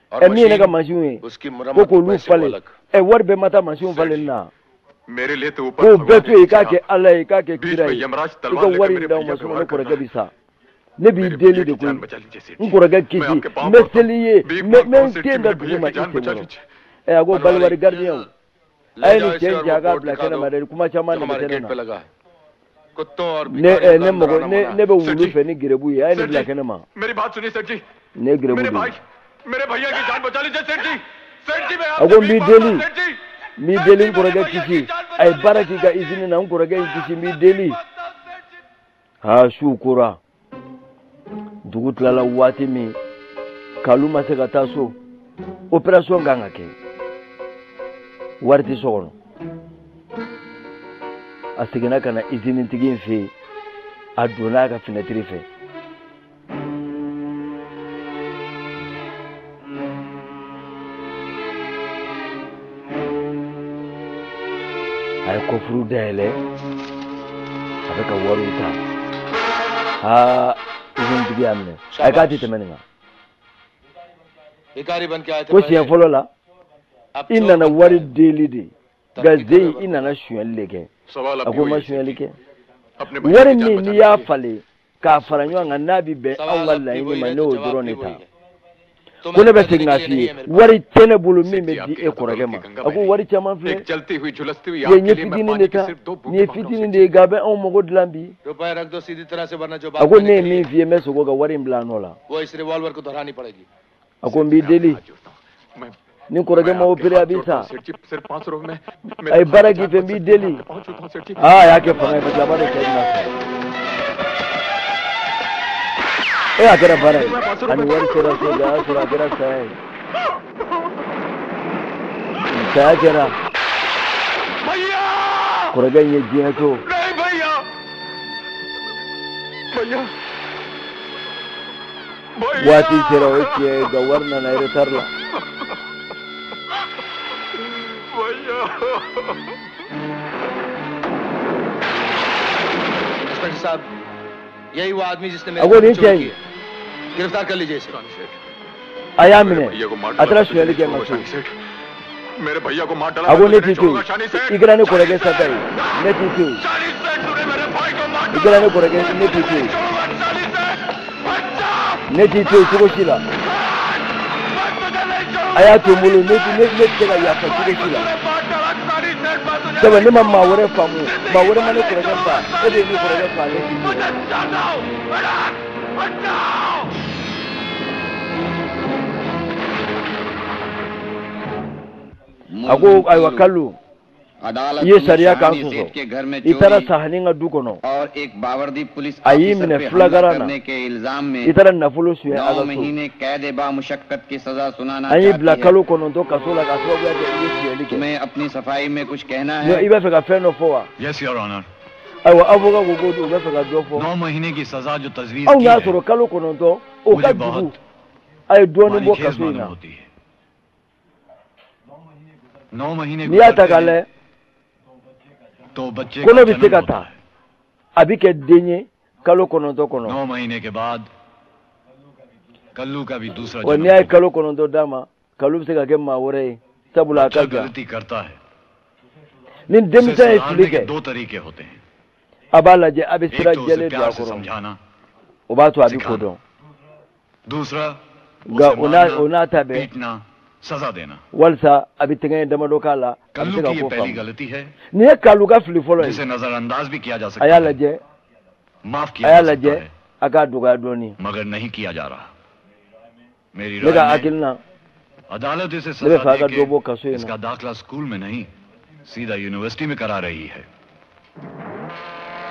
Ɛ, min ye ne ka mansinw ye, ko k'olu falen, ɛ, wari bɛɛ ma taa mansinw falenni na. K'o bɛɛ to yen, i k'a kɛ Ala ye, i k'a kɛ kira ye, i ka wari in d'aw ma, sinon ne kɔrɔkɛ bɛ sa. Ne b'i deli de koyi, n kɔrɔkɛ kisi, n bɛ seli i ye, n bɛ n ten da dugu ma i sen kɔrɔ. Ɛ, a ko baliwari gardien, a ye nin cɛ in cɛ, a k'a bila kɛnɛ ma dɛ, kuma caman de bɛ kɛnɛ na. Ne ne mago ne bɛ wulu fɛ ni gerebu ye, a ye nin bila kɛnɛ ma. Ne ye gerebu de ye. A ko n b'i deli, n b'i deli, n kɔrɔkɛ kisi, a ye baara k'i ka izini na, n kɔrɔkɛ in kisi, n b'i deli. Aa, su kora, dugu tilala waati min, Kalu ma se ka taa so, opération kan ka kɛ, wari tɛ so kɔnɔ. A seginna ka na izinitigi in fɛ yen, a donna a ka finɛtiri fɛ. A ye kɔfuru dayɛlɛ, a bɛ ka wariw ta. Aa, izinitigi y'a minɛ, a ye k'a tɛ tɛmɛ nin kan. Ko siɲɛ fɔlɔ la, i nana wari deli de, nka zen i nana sonyali de kɛ. A ko n ma sonyali kɛ. Wari min n'i y'a falen k'a fara ɲɔgɔn kan, n'a bɛ bɛn anw ka laɲini ma, ne y'o dɔrɔn de ta. Ko ne bɛ segin k'a f'i ye, wari tɛ ne bolo min bɛ di e kɔrɔkɛ ma. A ko wari caman filɛ, i ye fitinin de ta, nin ye fitinin de ye, nka a bɛ anw mago dilan bi. A ko ne ye min f'i ye, n bɛ segin o kan, wari in bila a nɔ la. A ko n b'i deli, ni kɔrɔkɛ ma opéré a bɛ sa, a ye baara k'i fɛ, n b'i deli. Aa, a y'a kɛ fanga ye, parce que a b'a dɔn cɛ bɛna sa. E, a kɛra baara ye, ani wari sera so, a y'a sɔrɔ a kɛra saya ye, saya kɛra. Kɔrɔkɛ in ye diɲɛ to. Waati sera, o ye tiɲɛ ye, nka wari nana retard la. A ko nin cɛ in, a y'a minɛ, a taara sonyali kɛ n ka so. A ko ne t'i to yen, i kɛra ne kɔrɔkɛ sata ye, ne t'i to yen, i kɛra ne kɔrɔkɛ, ne t'i to yen, ne t'i to yen cogo si la. A y'a to n bolo, ne tɛ se ka yafa cogo si la, sabu ne ma maa wɛrɛ faamu, maa wɛrɛ ma ne kɔrɔkɛ fa, e de ye ne kɔrɔkɛ fa, ne t'i to yen. A ko ayiwa Kalu, i ye sariya kan sɔsɔ, i taara Sahani ka du kɔnɔ, a y'i minɛ fulagaran na, i taara nafolo suɲɛ a ka so, an y'i bila kalo 9 kaso la k'a sababuya kɛ i ye suyɛli kɛ. I b'a fɛ ka fɛn dɔ fɔ wa? Ayiwa, avocat ko ko u bɛ fɛ ka dɔ fɔ. Anw y'a sɔrɔ kalo 9 o ka jugu, a ye dɔɔnin bɔ kaso in na. 9 महीने N'i y'a ta गुजरते k'a हैं lajɛ, तो बच्चे kɔnɔ का bɛ se जन्म ka होता ta, है। A bɛ kɛ den ye kalo 9 kɔnɔ. 9 महीने के बाद कल्लू का भी दूसरा Wa जन्म n'i y'a ye होगा। kalo 9 d'a ma, Kalu bɛ se ka kɛ maa wɛrɛ ye, sabula a बच्चा ka jan. गलती करता है, Ni उसे denmisɛn ye fili सुधारने के kɛ, दो तरीके होते हैं। a b'a lajɛ, a bɛ एक sira तो उसे jɛlen don प्यार a से kɔrɔ, समझाना, o b'a to a bɛ ko सिखाना। dɔn. दूसरा, Nka उसे o n'a मारना, o n'a ta bɛɛ, पीटना, सजा देना। walisa a bɛ tɛgɛ damadɔ k'a la, a bɛ Kullu se ka की ये ko पहली faamu. गलती है Nin ye Kalu ka fili fɔlɔ ye. जिसे नजरअंदाज भी किया जा A सकता y'a है, lajɛ, माफ a किया y'a जा सकता lajɛ, है, a k'a dɔgɔya dɔɔnin. मगर नहीं किया जा रहा। मेरी Ne ka राय में hakilina, अदालत इसे ne bɛ सजा fɛ a ka they dɔ bɔ के kaso in na. इसका दाखला स्कूल में नहीं, सीधा यूनिवर्सिटी में करा रही है।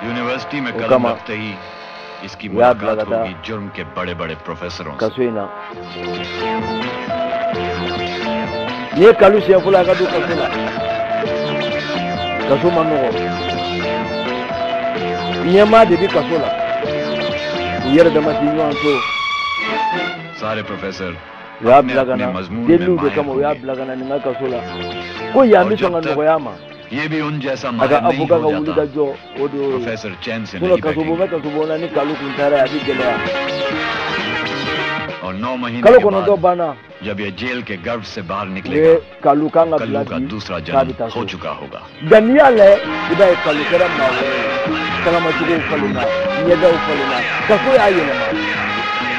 यूनिवर्सिटी में O कदम kama, रखते ही इसकी u y'a bila मुलाकात ka taa होगी जुर्म के बड़े बड़े प्रोफेसरों से। kaso in na. Nin ye Kalu siɲɛ fɔlɔ ye a ka don kaso la. Kaso man nɔgɔ, ɲɛmaa de bɛ kaso la, u yɛrɛ dama ti ɲɔgɔn to. सारे professor U y'a अपने bila ka अपने na मजमून में deliw de माहिर kama, u y'a होंगे bila ka na nin ka kaso la, ko yan और bɛ sɔn जब ka तक nɔgɔya a ma, ये भी उन जैसा a ka माहिर नहीं avocat हो ka wuli ka जाता, jɔ, o de y'o ye. Professor चैन से Sinon नहीं kasobon बैठेंगे। bɛ kasobon na, ni Kalu kun taara yen, a bɛ gɛlɛya. और 9 महीने Kalo के 9 बाद banna, जब ये जेल के गर्भ से बाहर u ye निकलेगा, Kalu kan ka bila Kallu का bi दूसरा k'a bɛ जन्म taa हो so. चुका होगा। Nka n'i y'a lajɛ, i b'a ye Kalu kɛra maa wɛrɛ ye, kalamacogow falenna, ɲɛdaw falenna, kaso y'a yɛlɛma.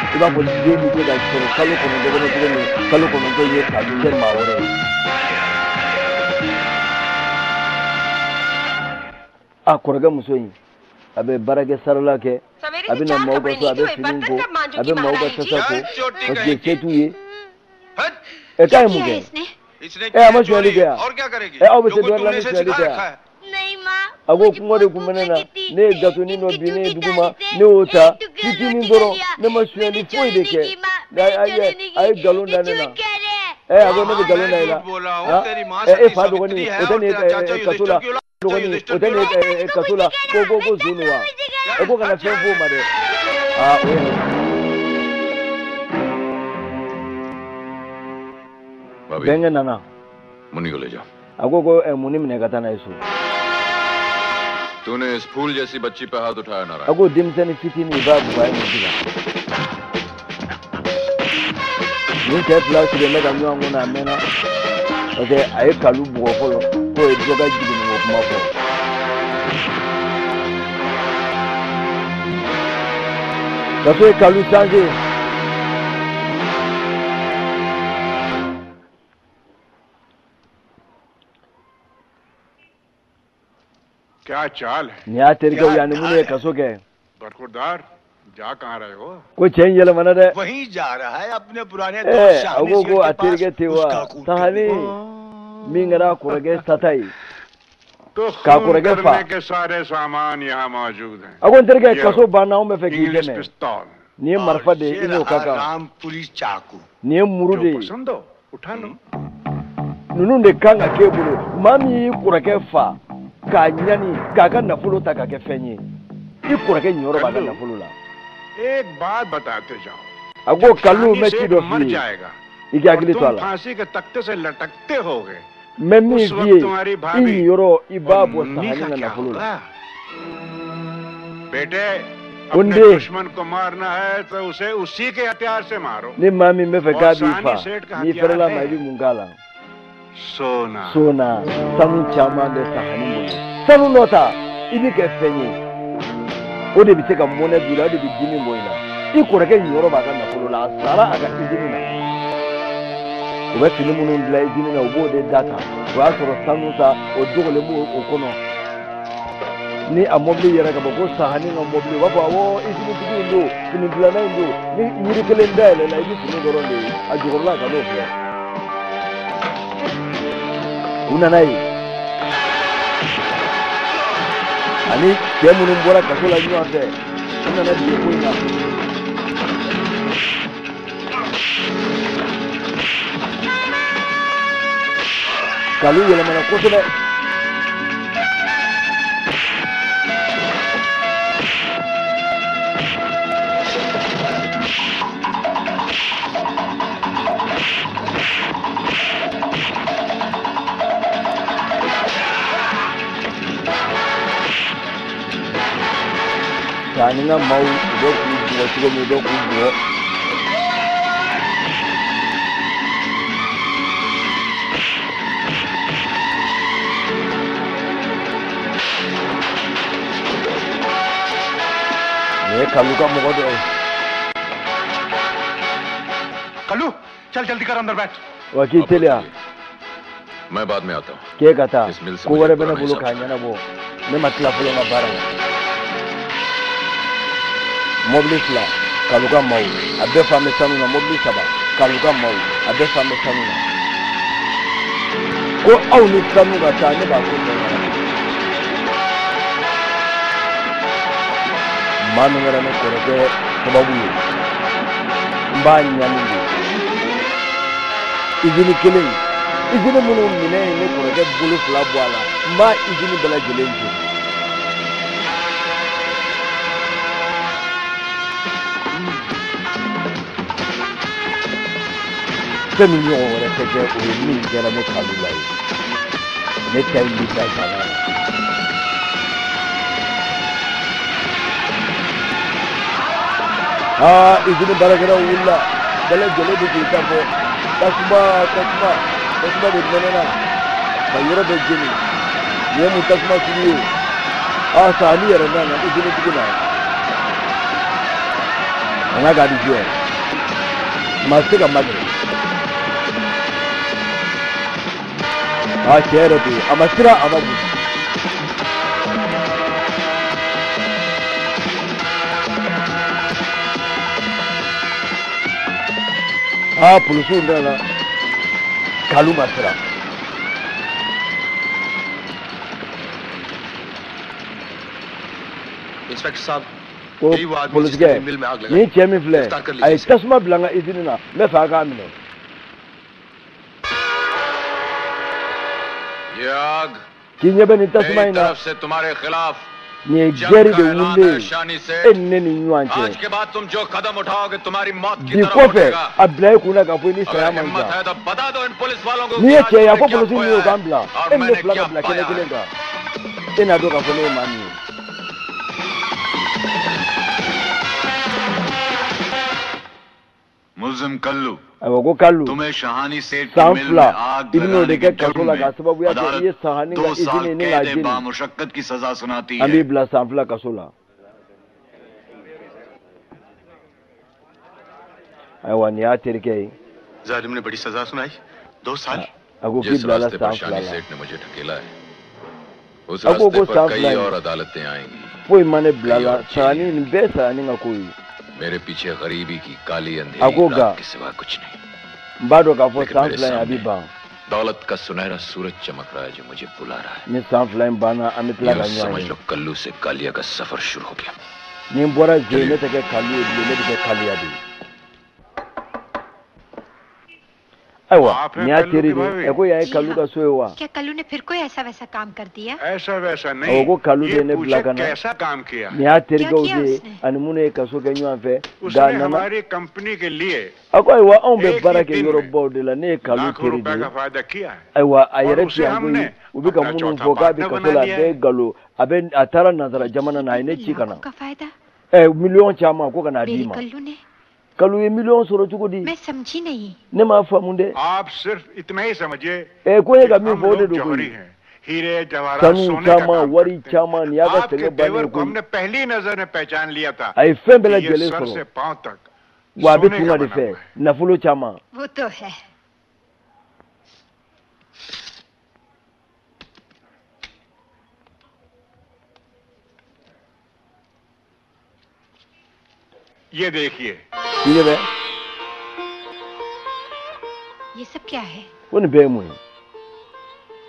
I b'a fɔ den bɛ se ka sɔrɔ kalo 9 kɔnɔ cogo min, kalo 9 ye Kalu kɛ maa wɛrɛ ye. A kɔrɔkɛ muso in, a bɛ baarakɛ sarala kɛ, सवेरे a से bɛ na चार maaw ka कपड़े so, a नहीं bɛ धोए, finiw बर्तन ko, कब a मांजूंगी bɛ maaw ka महारानी जी? tasa ko, चल चोटी parce que कहीं se की। t'u ye. हट। Ɛ, k'a क्या ye mun किया kɛ? है इसने? इसने Ɛ, a की ma है sonyali चोरी kɛ yan? और क्या करेगी? Ɛ, aw bɛ जो se कुछ dɔ la तुमने ni इसे sonyali सिखा tɛ रखा yan? है। नहीं माँ, A ko मुझे kɔngɔ de बहुत kun भूख bɛ ne na, लगी थी। ne ye gatonin dɔ इनकी binnen ye जूती duguma, थाली से ne y'o ta एक टुकड़ा fitinin रोटी का dɔrɔn, लिया। ne ma मैंने sonyali foyi चोरी de नहीं kɛ. की माँ, A मैंने a चोरी ye नहीं a ye की। nkalon ये da ne na. झूठ कह रहे हैं। Ɛ, a ko ne हाँ bɛ nkalon मैं da i la. झूठ बोला हूँ, Han, तेरी माँ ɛ, e सती fa dɔgɔnin, सावित्री है o tɛ और nin ye तेरा चाचा ɛ, kaso Yudhishthir la की औलाद, dɔgɔnin, Yudhishthir o tɛ की nin ye औलाद। ɛ, ɛ, kaso la, ko ko ko zon don wa? Ɛ, ko kana fɛn f'o ma dɛ. Aa, o yɛrɛ. भाभी, Bɛnkɛ nana. Munni को ले जाओ। A ko ko ɛ, mun minɛ ka taa n'a ye so. तूने इस फूल जैसी बच्ची पे हाथ उठाया A Narayan. ko denmisɛnnin fitinin, i b'a bugɔ, a ye mun k'i la? Nin cɛ fila sigilen bɛ ka ɲɔgɔn kɔnɔ a mɛnna, parce que a ye Kalu bugɔ fɔlɔ, k'o ye dɔ ka jiginni ko kuma fɔ. Kaso ye Kalu changer. क्या चाल है? Nin y'a terikɛw ye ani minnu ye kaso kɛ. बरखुरदार, जा कहाँ रहे हो? Ko cɛ in yɛlɛmana dɛ. वहीं जा रहा है अपने पुराने Ɛɛ, दोस्त a Sahni ko सेठ ko के a पास terikɛ tɛ wa? उसका खून Sahani min kɛra a kɔrɔkɛ sata ye तो k'a खून kɔrɔkɛ fa. करने के सारे सामान यहाँ मौजूद हैं। A ko n terikɛ, ये kaso लो, banna, anw bɛ fɛ k'i English dɛmɛ. पिस्तौल। Nin ye और marifa de ye, ये i n'o ka रहा kan. Rampuri चाकू। Nin ye muru जो de ye. पसंद हो उठा लो। Ninnu de kan ka k'e bolo, maa min y'i kɔrɔkɛ fa k'a ɲani, k'a ka nafolo ta k'a kɛ fɛn ye, i kɔrɔkɛ ɲiyɔrɔ b'a ka Kallu, nafolo la. एक बात बताते जाओ, A ko Kalu, Sahni n bɛ ci सेठ dɔ मर f'i ye, जाएगा i k'i और hakili to तुम a la. फांसी के तख्ते से लटकते होगे। N bɛ min उस f'i वक्त ye, तुम्हारी i भाभी ɲiyɔrɔ, i b'a और bɔ मुन्नी Sahani का ka क्या nafolo la. होगा? बेटे, Ko n अपने den, दुश्मन को मारना है तो उसे उसी के हथियार से मारो। ni maa min bɛ fɛ और k'a b'i Sahni fa, सेठ का n'i हथियार fɛrɛla ma, है i bɛ mun k'a la? सोना। Sona, sanu caman bɛ Sahani bolo. Sanu dɔ ta, i bɛ kɛ fɛn ye, o de bɛ se ka mɔnɛ b'i la, o de bɛ dimi bɔ i la. I kɔrɔkɛ ɲiyɔrɔ b'a ka nafolo la, a sara a ka izini na. U bɛ fini minnu dilan izini na, u b'o de da ta, o y'a sɔrɔ sanu ta o dogolen b'o o kɔnɔ. Ni a mɔbili yɛrɛ ka bɔ ko Sahani ka mɔbili, u b'a fɔ awɔ, izinitigi in don, fini dilanna in don. Ni yiri kelen dayɛlɛ la, i bɛ fini dɔrɔn de ye a jukɔrɔla, ka n'o filɛ. U nana yen ani cɛ minnu bɔra kaso la ɲɔgɔn fɛ, u nana bin ko in na. Kalu yɛlɛmana kosɛbɛ. Sahani ka maaw, u bɛ k'u bugɔ cogo min, u bɛ k'u bugɔ. Nin ye Kalu ka mɔgɔ dɔ ye. Kallu चल जल्दी कर अंदर बैठ. Wa k'i teliya. मैं बाद में आता हूँ. K'e ka taa. इस मिल से Ko मुझे wɛrɛ bɛ ne पुराना bolo हिसाब k'a ɲɛnabɔ, ne ma tila fɔlɔ n ka baara la. Mɔbili fila, Kalu ka maaw, a bɛɛ fan bɛ sanu na. Mɔbili saba, Kalu ka maaw, a bɛɛ fan bɛ sanu na. Ko aw ni sanu ka taa, ne b'a ko bɛɛ ɲɛnabɔ. Maa min kɛra ne kɔrɔkɛ sababu ye, n b'a ɲani de. Izini kelen, izini minnu minɛ ye ne kɔrɔkɛ bolo fila bɔ a la, n b'a izini bɛɛ lajɛlen jeni. Fɛn min ɲɔgɔn wɛrɛ tɛ kɛ, o ye min kɛra ne Kalu la ye. Ne ta in bɛ da jama la. Aa, izini baarakɛlaw wulila, bɛɛ lajɛlen bɛ k'i ta fɔ: tasuma, tasuma, tasuma de mɛnɛna ka yɔrɔ bɛɛ jeni. Nin ye mun tasuma sugu ye? Aa, Sahani yɛrɛ nana, izinitigi nana. An ka gardien maa tɛ se ka magɛrɛ. Aa, cɛ yɛrɛ don, a ma siran, a ma gosi. Aa, polisiw nana, Kalu ma siran. Inspector साहब, Ko यही वो आदमी polisikɛ, जिसने मिल में आग लगाई. Nin cɛ min filɛ, गिरफ्तार कर a ye लीजिए इसे. tasuma bila n ka izini na, n bɛ fɛ a k'a minɛ. ये आग K'i ɲɛ bɛ nin tasuma मेरी in na, तरफ से तुम्हारे खिलाफ nin ye जंग gɛri का de ऐलान wulilen है शानी ye से. e ni ne ni ɲɔgɔn आज cɛ. के बाद तुम जो कदम उठाओगे, तुम्हारी मौत की Bi तरफ kɔfɛ, उठेगा. a bila i kunna k'a fɔ i ni saya अगर man हिम्मत jan. है तो बता दो इन पुलिस वालों को N'i कि ye आज cɛ ye, a तुमने fɔ क्या polisi खोया ninnu ye, u है k'an bila. और E ni ne मैंने fila क्या ka bila kɛnɛ पाया kelen है. kan, e n'a dɔn k'a fɔ ne ye maa min ye. मुलजिम कल्लू, Ayiwa, ko Kalu, तुम्हें शहानी सेठ की san मिल 2 में आग i bɛn'o de लगाने के kɛ kaso जुर्म la में k'a sababuya kɛ i ye अदालत Sahani ka 2 साल izini ni k'a कैद jeni. बामुशक्कत की सजा सुनाती An है. b'i bila san 2 kaso la. Ayiwa, nin y'a terikɛ ye. जालिम ने बड़ी सजा सुनाई, 2 साल. A ko k'i जिस bilala रास्ते पर san 2 शानी la. सेठ ने मुझे ढकेला है, उस A ko रास्ते ko पर san कई 2 in, और अदालतें आएंगी, foyi ma ne कई bila la. और जेलें. Sahani, nin bɛɛ Sahani ka ko ye. मेरे पीछे गरीबी की काली A अंधेरी ko nka रात के सिवा कुछ नहीं, n b'a dɔn k'a fɔ लेकिन san मेरे 2 in, a bɛ सामने ban. दौलत का सुनहरा सूरज चमक रहा है जो मुझे बुला रहा है. Ni san 2 in banna, an bɛ tila यूं ka ɲɔgɔn समझ ye. लो, कल्लू से कालिया का सफर शुरू हो गया. Ni n bɔra zen, चलिए. ne tɛ kɛ Kalu ye bilen, ne bɛ kɛ Kaliya de ye. Ayiwa, आप nin हैं y'a Kallu teri की de ye. भाभी? Ɛ, ko yan ye जी Kalu हाँ. ka so ye wa? क्या कल्लू ने फिर कोई ऐसा वैसा काम कर दिया? ऐसा वैसा Awɔ, नहीं, ko Kalu de ये ye ne bila पूछे ka na. कैसा काम किया. Nin y'a क्या terikɛw किया de ye उसने? ani minnu ye kaso kɛ ɲɔgɔn fɛ, nka a उसने nana. हमारी कंपनी के लिए A ko ayiwa, anw bɛ एक baara ही kɛ दिन में yɔrɔbaw de la, ne ye Kalu लाखों teri de रुपए ye. का फायदा किया है Ayiwa, a और yɛrɛ उसे ti yan koyi. हमने U bɛ ka अपना minnu चौथा fɔ k'a bɛ partner kaso बना la, a लिया bɛɛ ye है. nkalon. A bɛ a taara nansara jamana na, a ye ne ci ka na. लाखों का फायदा? Ɛ, miliyɔn caman, ko ka n'a मेरे d'i ma. Kallu ने? Kalu ye miliyɔn sɔrɔ cogo di? मैं समझी नहीं. Ne m'a faamu dɛ. आप सिर्फ इतना ही समझिए Ɛ, ko e कि ka min हम fɔ, o de लोग don जौहरी koyi. हैं, हीरे जवाहरात Sanu सोने का caman, काम wari करते हैं. caman, nin y'a ka आपके sɛgɛn bannen देवर ye को koyi. हमने पहली नजर में पहचान लिया था A ye fɛn bɛɛ कि ये lajɛlen sir sɔrɔ, से पांव तक wa a bɛ सोने tunga का de बना fɛ, हुआ है. nafolo caman. वो तो है. ये देखिए. I ɲɛ bɛ. ये सब क्या है? Ko nin bɛɛ ye mun ye?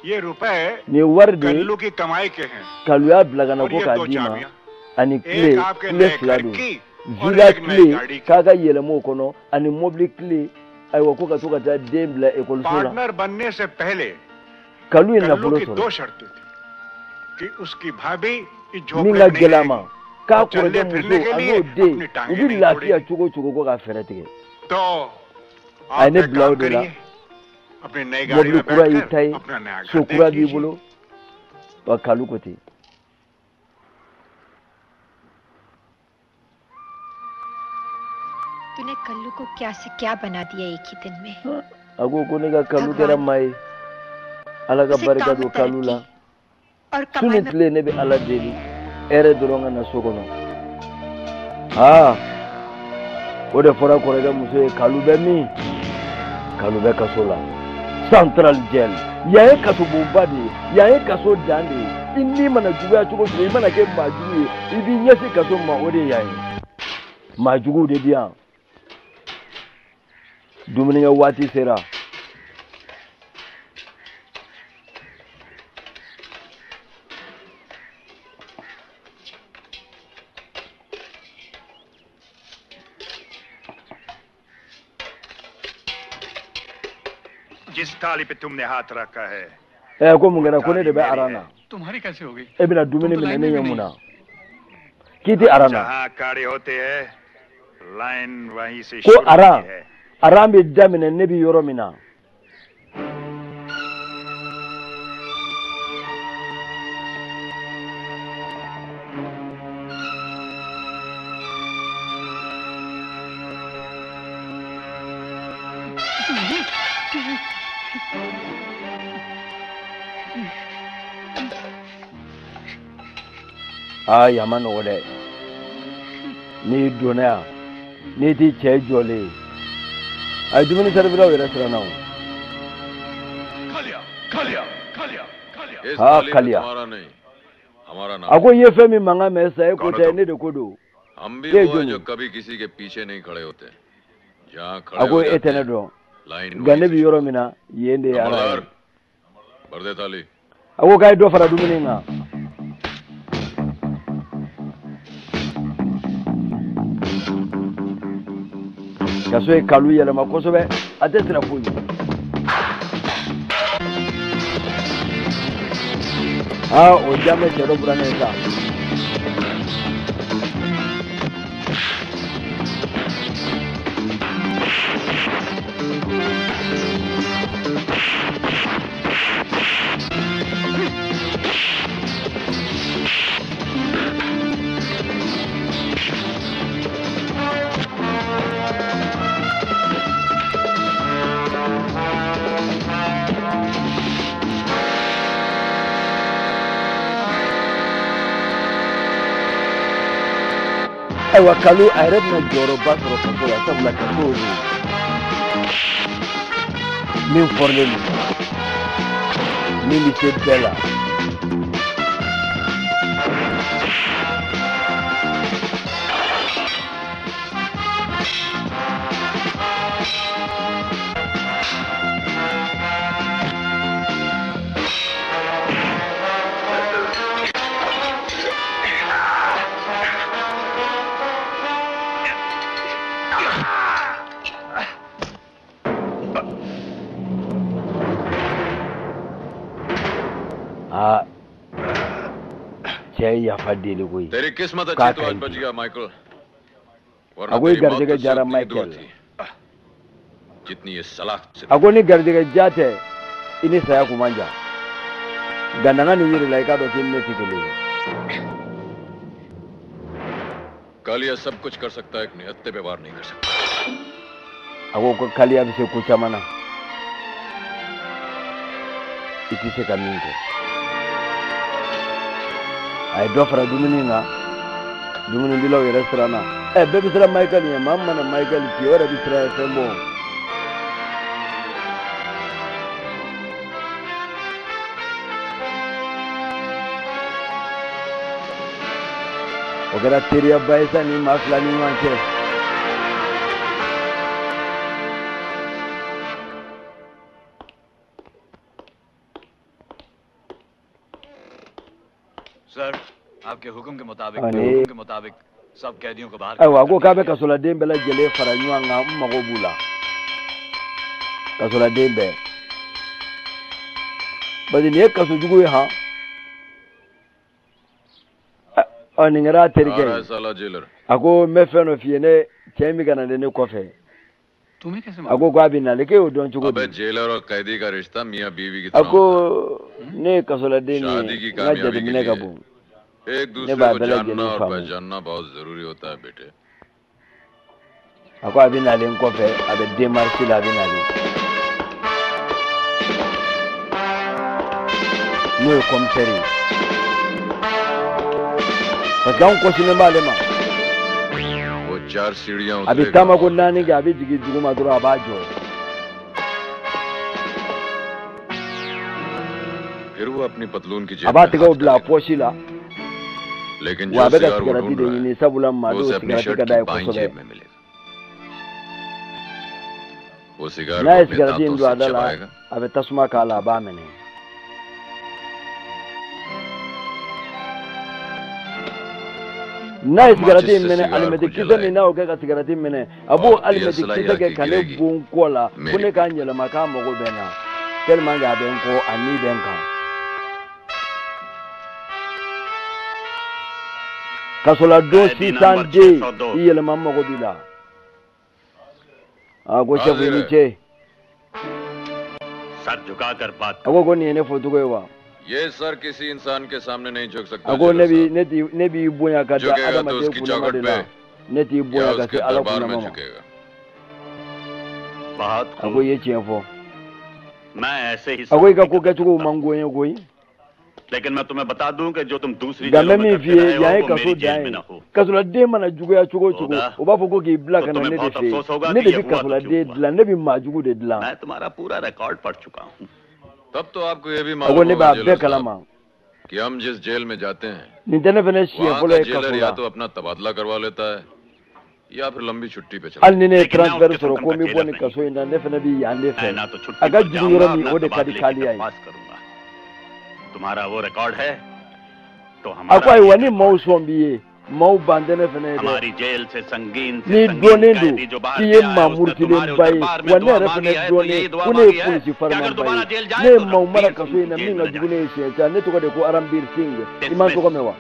ये रुपए Nin ye wari de ye, Kallu की कमाई के हैं Kalu y'a bila ka na और ko ये k'a दो d'i ma, चाबियां, ani एक kile आपके kile नए 2 घर don, की और villa एक नई kile गाड़ी की. k'a ka yɛlɛma o kɔnɔ, ani mobili kile. Ayiwa, ko ka to ka taa den bila ekɔliso la. Partner बनने से पहले Kalu ye Kallu nafolo की sɔrɔ. दो शर्तें थी कि उसकी भाभी इस Min झोपड़े ka में नहीं gɛlɛn a ma, रहेगी k'a और चलने kɔrɔkɛ फिरने muso के a लिए n'o den, अपनी u टांगे bɛ नहीं lafiya तोड़ेगी. cogo o cogo, ko ka fɛɛrɛ tigɛ. तो A ye आप ne एक bila o काम de la. करिए, अपनी नई गाड़ी Mobili में kura y'i बैठकर ta ye, अपना नया घर so देख kura b'i लीजिए. bolo. Wa Kalu ko ten. Kallu को क्या से क्या बना दिया एक ही दिन में। A ko ko ne ka Kalu kɛra maa ye, Ala ka barika don Kalu la. Su ni tile ne bɛ Ala deli hɛrɛ dɔrɔn ka na so kɔnɔ. Aa, o de fɔra kɔrɔkɛ muso ye, Kalu bɛ min? Kalu bɛ kaso la, Central Jail. Yan ye kasobonba de ye, yan ye kaso dan de ye. I ni mana juguya cogo cogo, i mana kɛ maa jugu ye, i b'i ɲɛsin kaso ma, o de ye yan ye. Maa juguw de bi yan. Dumunikɛ waati sera. जिस थाली पे तुमने हाथ रखा है। Ɛ, ko mun kɛra? Ko ne de bɛ aran na. तुम्हारी कैसे हो गई? E bɛna dumuni minɛ ne ɲɛ mun na k'i tɛ aran na? जहाँ खड़े होते हैं लाइन वहीं से Ko शुरू aran होती है। Aran bɛ daminɛ ne bɛ yɔrɔ min na. Aa, yan ma nɔgɔ dɛ. N'i donna yan, n'i t'i cɛ jɔlen ye, a ye dumuni sɛriwiraw yɛrɛ siranna o. Kalia, Kalia, Kalia, Kalia. इस हाँ, थाली में कालिया। तुम्हारा नहीं, हमारा नाम। A ko i ye fɛn min mankan mɛn sisan, e ko tɛ, ne de ko don. हम भी के वो हैं जो जो कभी किसी के पीछे नहीं खड़े होते। जहाँ A खड़े ko हो e जाते tɛ ne हैं dɔn, line nka वहीं ne से bɛ yɔrɔ min na, yen de ye ala नंबरदार ye. भर दे थाली। A ko k'a ye dɔ fara dumuni kan. Kaso ye Kalu yɛlɛma kosɛbɛ, a tɛ siran foyi ɲɛ. Aa, o diya bɛ cɛ dɔ burankɛ ye sa. Ayiwa, Kalu a yɛrɛ bɛna jɔyɔrɔba sɔrɔ kaso la, sabula kaso y'o de ye min fɔrilen don, min bɛ se bɛɛ la. Aa, cɛ ye yafa deli koyi. तेरी किस्मत k'a अच्छी तो ka आज ɲi. बच गया माइकल, वरना A ko i तेरी मौत garijɛgɛ तुझसे jara उतनी ही दूर Michael. थी जितनी ये सलाख से। A ko ni garijɛgɛ ja tɛ, i ni saya kun man jan, nka nana nin yɛrɛ la, i k'a dɔn k'i ni ne tɛ kelen ye. Kalia सब कुछ कर सकता है, एक निहत्ते पे वार नहीं कर सकता। A ko ko Kaliya bɛ se ko caman na, i tɛ se ka min kɛ. A ye dɔ fara dumuni kan, dumunidilaw yɛrɛ siranna. Ɛ, bɛɛ bɛ siran Michael ɲɛ. Maa min mana Michael ci, o yɛrɛ bɛ siran ye fɛn bɔ. O kɛra teriyaba ye sa ni maa fila ni ɲɔgɔn cɛ. Sir, आपके हुक्म के मुताबिक Ani हुक्म के मुताबिक सब कैदियों को बाहर ayiwa, a ko k'a bɛ kasoladen bɛɛ lajɛlen fara ɲɔgɔn kan, n mago b'u la, kasoladen bɛɛ, parce que nin ye kaso jugu ye. Han, ɔ, nin kɛra a आ terikɛ रहा है ye. साला jailer. A ko n bɛ fɛn dɔ f'i ye, ne cɛ in bɛ ka na ne kɔfɛ. तुम्हें कैसे A मालूम? ko k'a bɛ nale, k'e y'o dɔn cogo अबे di? Jailer और कैदी का रिश्ता मियाँ बीवी की A तरह ko होता ne ye kasoladen है। min शादी ye, की n ka कामयाबी के jateminɛ ka लिए bon, एक ne दूसरे b'a को bɛɛ जानना lajɛlen और faamu. पहचानना बहुत जरूरी होता है बेटे। A ko a bɛ nalen kɔfɛ, a bɛ démarche la, a bɛ nalen, n'o ye commissaire ye, parce que anw kɔsinnen b'ale ma. वो चार सीढ़ियां A bɛ taama ko naani kɛ, a bɛ jigin duguma dɔrɔn, a b'a jɔ. फिर वो अपनी पतलून की A जेब b'a में tɛgɛw हाथ bila a poche la. लेकिन Wa जो a bɛ ka cigar वो sigarati ढूंढ de रहा है ɲini, sabula maa वो dɔw उसे अपनी sigarati shirt ka d'a की ye बाईं kosɛbɛ. जेब में मिलेगा। वो सिगार N'a को ye अपने sigarati in दांतों don a से da la, चबाएगा। a bɛ tasuma k'a la, a b'a minɛ. N'a ye sigarati in माचिस से minɛ, cigar को alimɛti kisɛ min जलाएगा n'a y'o kɛ ka sigarati minɛ, a b'o और alimɛti दिया kisɛ सलाई kɛ आके ka ne गिरेगी bon kɔ la ko मेरी ne k'a yɛlɛma, k'a mago bɛ n na, tellement que a bɛ n kɔ, a ni bɛ n kan. Kasoladon कैदी sisan number den, 602। I yɛlɛma, n mago b'i la. A ko chef, i हाजिर ni है। Ce. Sir झुकाकर बात A ko ko nin ye ne fɔcogo ye wa? ये सर किसी इंसान के सामने नहीं झुक सकता A ko ne jailer bi साहब। ne t'i ne b'i bonya ka da झुकेगा तो adamaden उसकी kunnama चौखट de पे la, ne t'i या bonya ka उसके se Ala दरबार में kunnama ma. झुकेगा। बहुत A ko खूब। i ye tiɲɛ fɔ. मैं ऐसे ही A ko i ka सलामी ko कभी kɛcogow करता, man go n ye koyi. लेकिन मैं तुम्हें बता दूं कि जो तुम दूसरी Nka n जेलों bɛ में min करते f'i ye, रहे हो yan ye वो kaso मेरी जेल dan में ye. न हो। Kasoladen mana juguya cogo o cogo, होगा u b'a fɔ ko k'i bila तो ka na तुम्हें ne de बहुत fɛ yen. अफसोस होगा Ne कि de ये bɛ हुआ तो क्यों kasoladen हुआ। dilan, ne bɛ maajugu de dilan. मैं तुम्हारा पूरा रिकॉर्ड पढ़ चुका हूँ। तब तो आपको ये भी A ko मालूम ne होगा b'a bɛɛ jailer साहब kalama. कि हम जिस जेल में जाते हैं Nin tɛ ne fɛnɛ siɲɛ वहाँ fɔlɔ का ye jailer kaso या la. तो अपना तबादला करवा लेता है या फिर लंबी छुट्टी पे चला Hali ni ne ye लेकिन मैं transfert उस किस्म sɔrɔ का ko n bɛ bɔ jailer nin नहीं। kaso in na, ne fɛnɛ bɛ yan de मैं fɛ. ना तो छुट्टी A ka पर jugu जाऊंगा yɔrɔ और min, ना o de ka di तबादले की kaliya ye. दरख्वास्त करूंगा। तुम्हारा वो रिकॉर्ड है तो A ko हमारा ayiwa, ये ni maaw sɔn b'i ye, maaw ban tɛ ne fɛnɛ ye dɛ. हमारी जेल से संगीन से N'i संगीन dɔnnen don कैदी जो बाहर k'i ye गया maa है उसने तुम्हारे murutilenba ye, दरबार में wa ne दुआ yɛrɛ मांगी fɛnɛ है तो यही dɔnnen दुआ ko ne ye मांगी है polisi कि अगर farimanba दोबारा ye, jail ne जाए ye तो maaw mara Ranbir kaso Singh in na की जेल min में ka न jugu जाए। ne ye siɲɛ caman. Ne tɔgɔ de ko Arambir Singh. I ma n tɔgɔ dismiss. mɛn wa?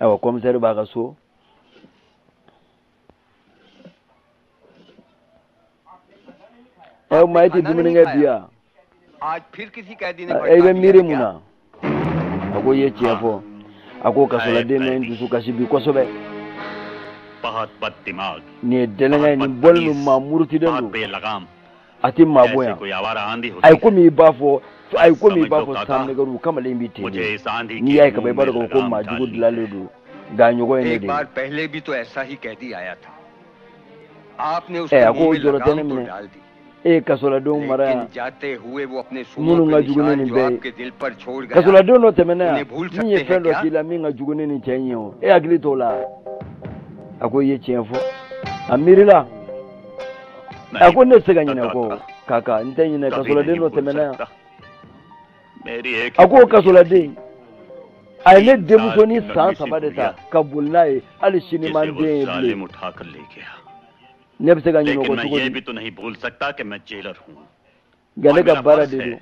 Ayiwa, commissaire b'a ka so. Ɛ, o ma e tɛ खाना dumuni नहीं kɛ खाया? bi yan? आज फिर किसी कैदी ने E भड़का bɛ दिया miiri है mun क्या? na? A ko i ye tiɲɛ fɔ. A ko kasoladen dɔ ye n dusu kasi bi kosɛbɛ. बहुत बद दिमाग, Nin ye dɛlɛngɛ ye, nin bɔlen don, maa murutilen बहुत don, बेलगाम, a tɛ maa जैसे bonya. कोई आवारा आंधी A होती ye है। komi i b'a fɔ, a ye komi i समझ b'a लो fɔ काका, sanɛgɛru kamalen b'i ten मुझे de. इस आंधी N'i के y'a ye kaban, मुंह i b'a में dɔn k'a fɔ ko लगाम maa jugu डालनी है। dilanlen don, nka a ɲɔgɔn ye ne एक de ye. बार पहले भी तो ऐसा ही कैदी आया था। आपने Ɛ, उसके a मुंह ko में jɔrɔ tɛ लगाम ne तो minɛ. डाल दी, E ye kasoladenw mara लेकिन yan जाते हुए वो अपने सुमों minnu के ka jugu ni निशान nin जो bɛɛ ye. आपके दिल पर छोड़ गया, Kasoladen dɔ tɛmɛna उन्हें yan भूल min ye सकते हैं fɛn dɔ क्या? k'i la min ka jugu ni nin cɛ in ye, o e hakili t'o la? A ko i ye tiɲɛ fɔ. A miirila. A नहीं ko ne tɛ se ka ɲinɛ काका, kɔ kaka, n tɛ ɲinɛ. कभी Kasoladen नहीं dɔ भूल tɛmɛna yan. सकता। मेरी एक A ही ko गुड़िया थी, kasoladen a ye ne 3 साल denmusonin की san नन्ही सी 3 de गुड़िया ta ka boli n'a ye, hali sini ma जिसे n वो den ye bilen. जालिम उठाकर ले गया। Ne bɛ se ka ɲinɛ o लेकिन kɔ मैं cogo ये di? भी तो नहीं भूल सकता कि मैं जेलर हूँ Nka और ne ka मेरा baara फर्ज de है। don.